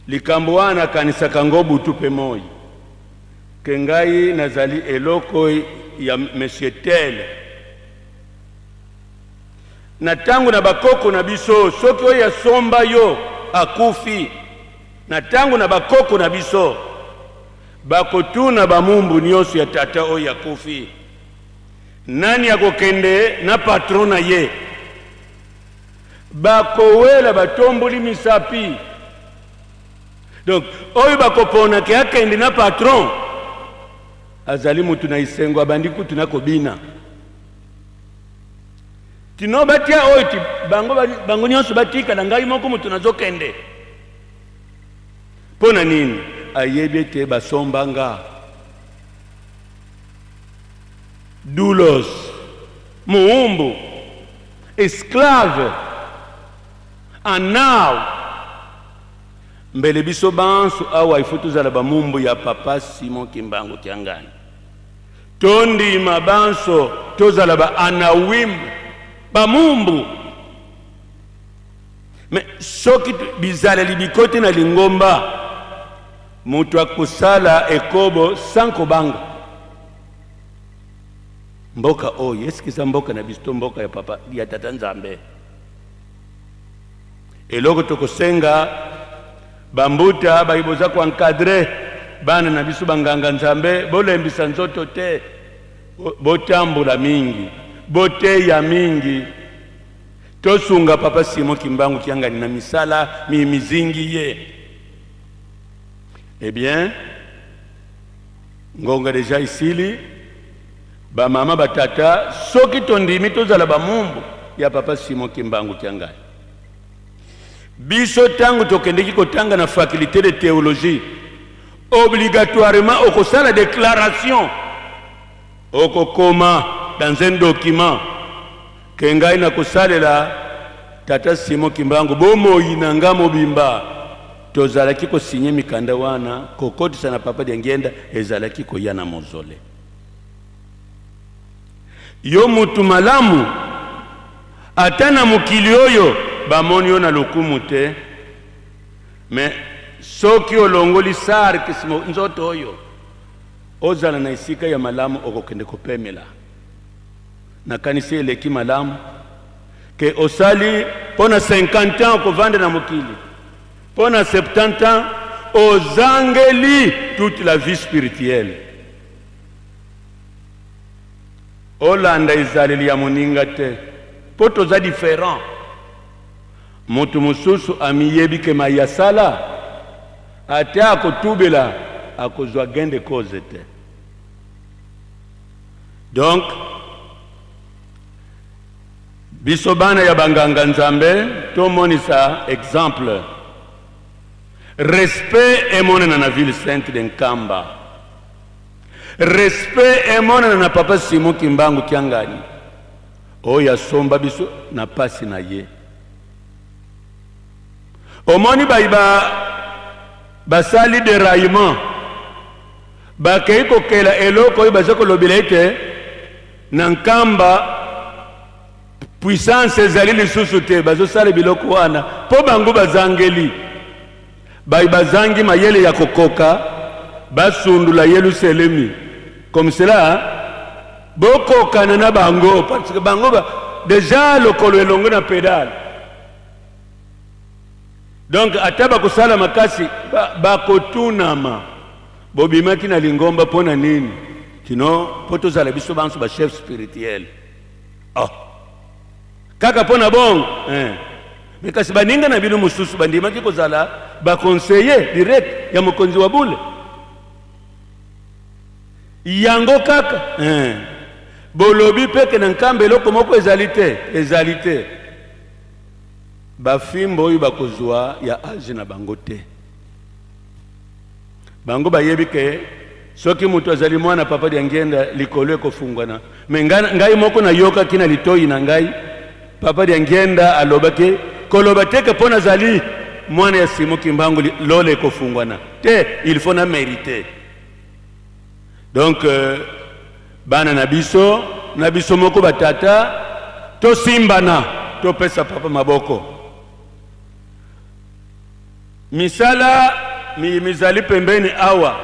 Likambo wana akanisaka ngo butu mpe moi, ke ngai nazali eloko ya monsieur tel. Na ntango na bakoko na biso, soki oyo asomba yo akufi, na ntango na bakoko na biso bakotuna bamumbu nyonso ya tata oyo akufi, nani akokende na patron na ye? Bakowela batomboli misapi. Donc oyo bakopona ke akende na patron azali mutu na isengo, abandi kutu na kobina. Tino batia oyo ti bango, bango nyonso batika na ngai moko mutu nazokende. Mpo na nini? Ayebi ete basomba nga. Doulos, muumbu, esclave, anau. Mbele biso banso awa ifo tozala bamumbu ya papa Simon Kimbangu Kiangani. Tondima banso tozala ba anawim, bamumbu. Mais soki bizaleli bikoti na lingomba, Moto akosala ekobo sans kobanga. Mboka oyo eske eza mboka na biso to mboka ya papa ya tata Nzambe? Eloko tokosenga bambuta baye boza koencadre bana na biso banganga Nzambe, bolembisa nzoto te, botambola mingi, boteya mingi, tosunga papa Simon Kimbangu Kiangani na misala mi mizingi ye. Eh bien, ngonga deja isili, ba mama ba tata, soki tondimi tozala ba mumbu ya papa Simon Kimbangu Kiangani. Biso tango tokendeki kotanga na faculté de théologie, obligatoirement okosala déclaration, okokoma dans un document ke ngai nakosalela tata Simon Kimbangu bomoi na nga mobimba. Tozalaki kosinye mikanda wana, kokotisa na papa Diangienda ezalaki koya na mozole. Yo mutu malamu, ata na mokili oyo bamoni yo na lokumu te, mais soki olongoli sarkis nzoto oyo, ozala na esika ya malamu okokende kopemela. Nakanisi eleki malamu ke osali mpo na 50 ans okovanda na mokili, mpo na 70 ans ozangeli toute la vie spirituelle. Olanda ezaleli ya moninga te, mpo toza différent. Moto mosusu amiyebi ke mai asala, ata akotubela akozwa gain de cause te. Donc biso bana ya banganga Nzambe tomonisa exemple, respect emonana na ville sainte de Nkamba, respect emonana na papa Simon Kimbangu Kiangani oyo asomba biso na pasi na ye. Omoni bayi ba basali deraillement, bakei kokela eloko oyo baza kolobela ete na Nkamba puissance ezali lisusu te. Bazosala biloko wana mpo bango bazangeli, bayi bazangi mayele ya kokoka basundula Yelusalemi comme cela bokokana na bango, parce que bango ba déjà lokolo elongo na pedale. Donc ata bakosala makasi bakotunama, bobimaki na lingomba mpo na nini? Kino mpo tozala biso banso ba chef spirituel. Oh, kaka mpo na bongo eh. Me kasi baninga na bino mosusu bandimaki kozala ba conseiller direct ya mokonzi wa bule yango kaka eh. Bolobi mpe ke na Nkamba eloko moko ezali te, ezali te. Bafimbo oyo bakozwa ya age na bango te. Bango bayebi ke soki moto azali mwana papa Diangienda likolo ekofungwana. Me ngai moko nayokaki na litoyi na ngai papa Diangienda alobaki koloba te ke mpo nazali mwana ya Simon Kimbangu lola ekofungwana te, il faut na merite. Donc bana na biso na biso moko batata tosimbana, topesa papa maboko. Misala mizali pembeni awa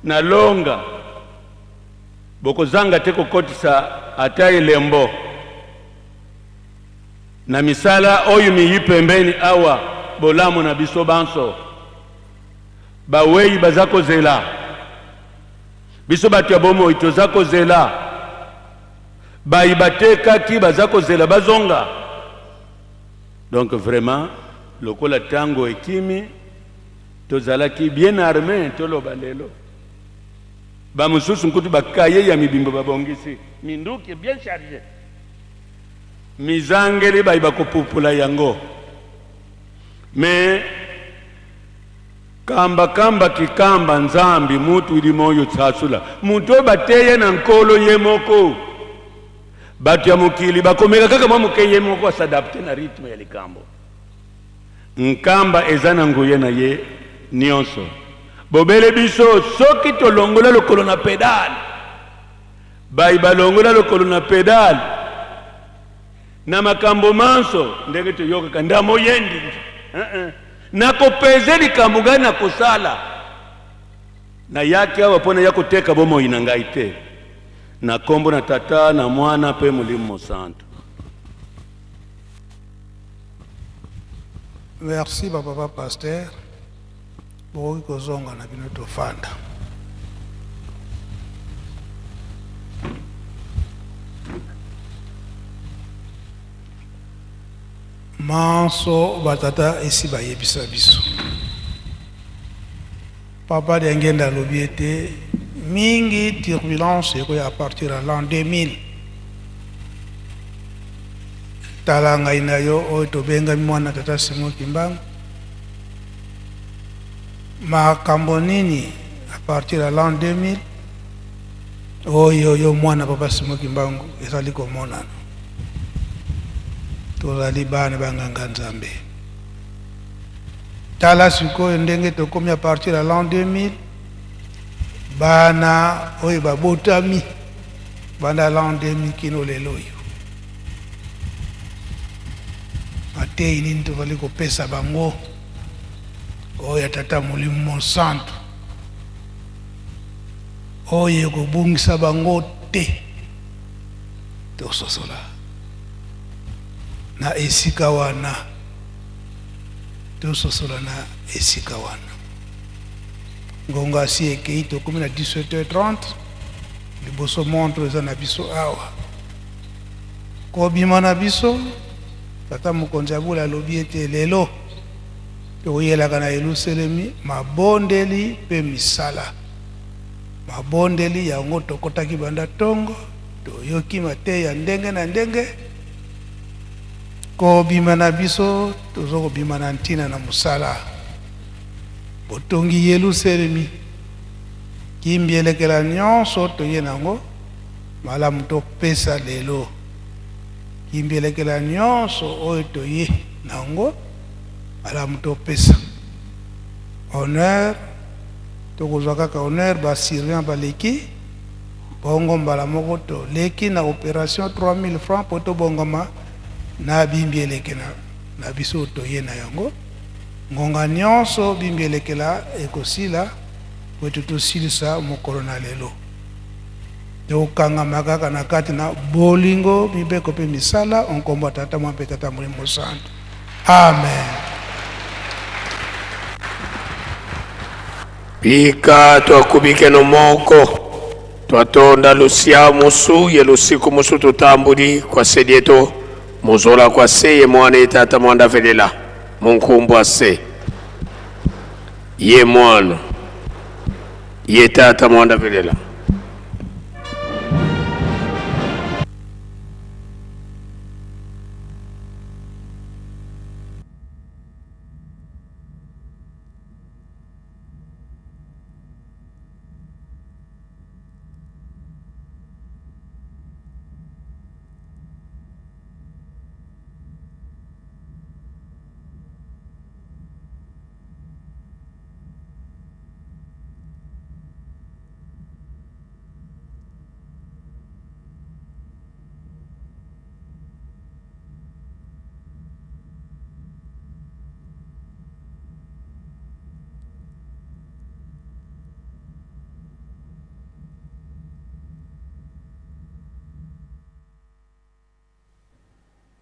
na longa, bokozanga te kokotisa ata elembo na misala oyo miyi pembeni awa. Bolamu na biso banso, bawei baza kozela biso, bato ya bomoi toza kozela, bayi batekaki baza kozela bazonga. Donc vraiment lokola tango ekimi tozalaki bien armé, toloba lelo ba mosusu nkutu bakaye ya mibimba babongisi minduki bien chargé, mizangeli bayi bakopupula yango. Mais kamba kamba kikamba nzambi mutu ili moyo tsasula mutu oyo bateye na nkolo ye moko. Bato ya mokili bakomeka kaka mwa moke, ye moko asadapte na rythme ya likambo. Nkamba eza na nguya na ye nyonso, bobele biso soki tolongola lokolo na pedale, bayi balongola lokolo na pedale na makambo manso, ndenge toyokaka ndamo yendi nakopeze likambo ngai nakosala. Nayaki awa mpo naya koteka bomoi na ngai te. Na nkombo na Tata, na Mwana mpe Molimo Mosantu. Merci ba papa pasteur. Bokoki kozonga na bino tofanda. Manso batata esi bayebisa biso. Papa Diangenda alobi ete mingi turbulence ekoya à partir ya l'an 2000. Tala ngai na yo oyo tobengami mwana tata Simon Kimbangu, makambo nini à partir ya l'an 2000 oyo yo mwana papa Simon Kimbangu ezali komonana? Tozali bana ba nganga Nzambe. Tala sikoyo ndenge tokomi à partir ya l'an 2000, bana oyo babotami banda l'an 2000 kino lelo oyo, mateyi nini tozali kopesa bango oyo ya Tata Molimo Mosantu oyo ekobungisa bango te? Tososola na esika wana, tososola na esika wana. Ngonga asi ekei, tokomi na 17h30, liboso montre eza na biso awa. Kobima na biso, tata mokonzi ya bula alobi ete lelo toyelaka na Yelusalemi mabondeli mpe misala. Mabondeli yango tokotaki banda tongo, toyoki mateya ndenge na ndenge. Kobima na biso, tozo kobima na ntina na mosala. Botongi Yelusalemi, kimbi elekela nyonso toye nango, malamu topesa lelo. Kimbi elekela nyonso oyo toye nango, malamu topesa. Honneur, tokozwa kaka honneur, ba surveillant baleki, bongo mbala moko toleki na opération 3000 francs po tobongama na bimbi eleke na biso toye na yango. Ngonga nyonso bimbi elekela ekosila po ete tosilisa mokolo na lelo. Tokangama kaka na kati na bolingo, mibeko mpe misala, nkombo ya Tata mwa mpe Tata Molimo Mosantu. Amen. Pika twakubikeno moko twatonda lusia musu ye lusiku musu tutambuli kwa sedieto muzola kwa se ye mwana ye tata mwanda velela munkumbu ase ye mwana ye tata mwanda velela.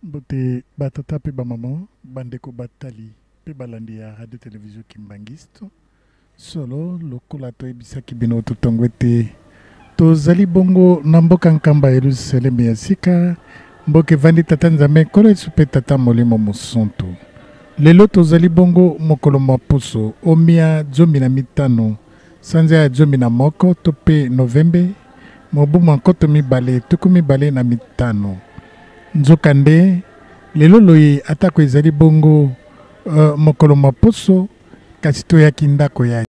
Mbote batata mpe bamama, bandeko batali mpe balandi ya radio television Kimbanguiste. Solo lokola toyebisaki bino totongo ete tozali bongo na mboka Nkamba Yelusaleme ya sika, mboka evandi Tata Nzambe Nkolo Yesu mpe Tata Molimo Mosantu. Lelo tozali bongo mokolo mwa poso omia 15 sanza ya 11 to mpe Novembe mobu mwa 2025. Nzokande lelo loye atako ezali bongo mokolo mwa poso, kasi toyaki ndako ya.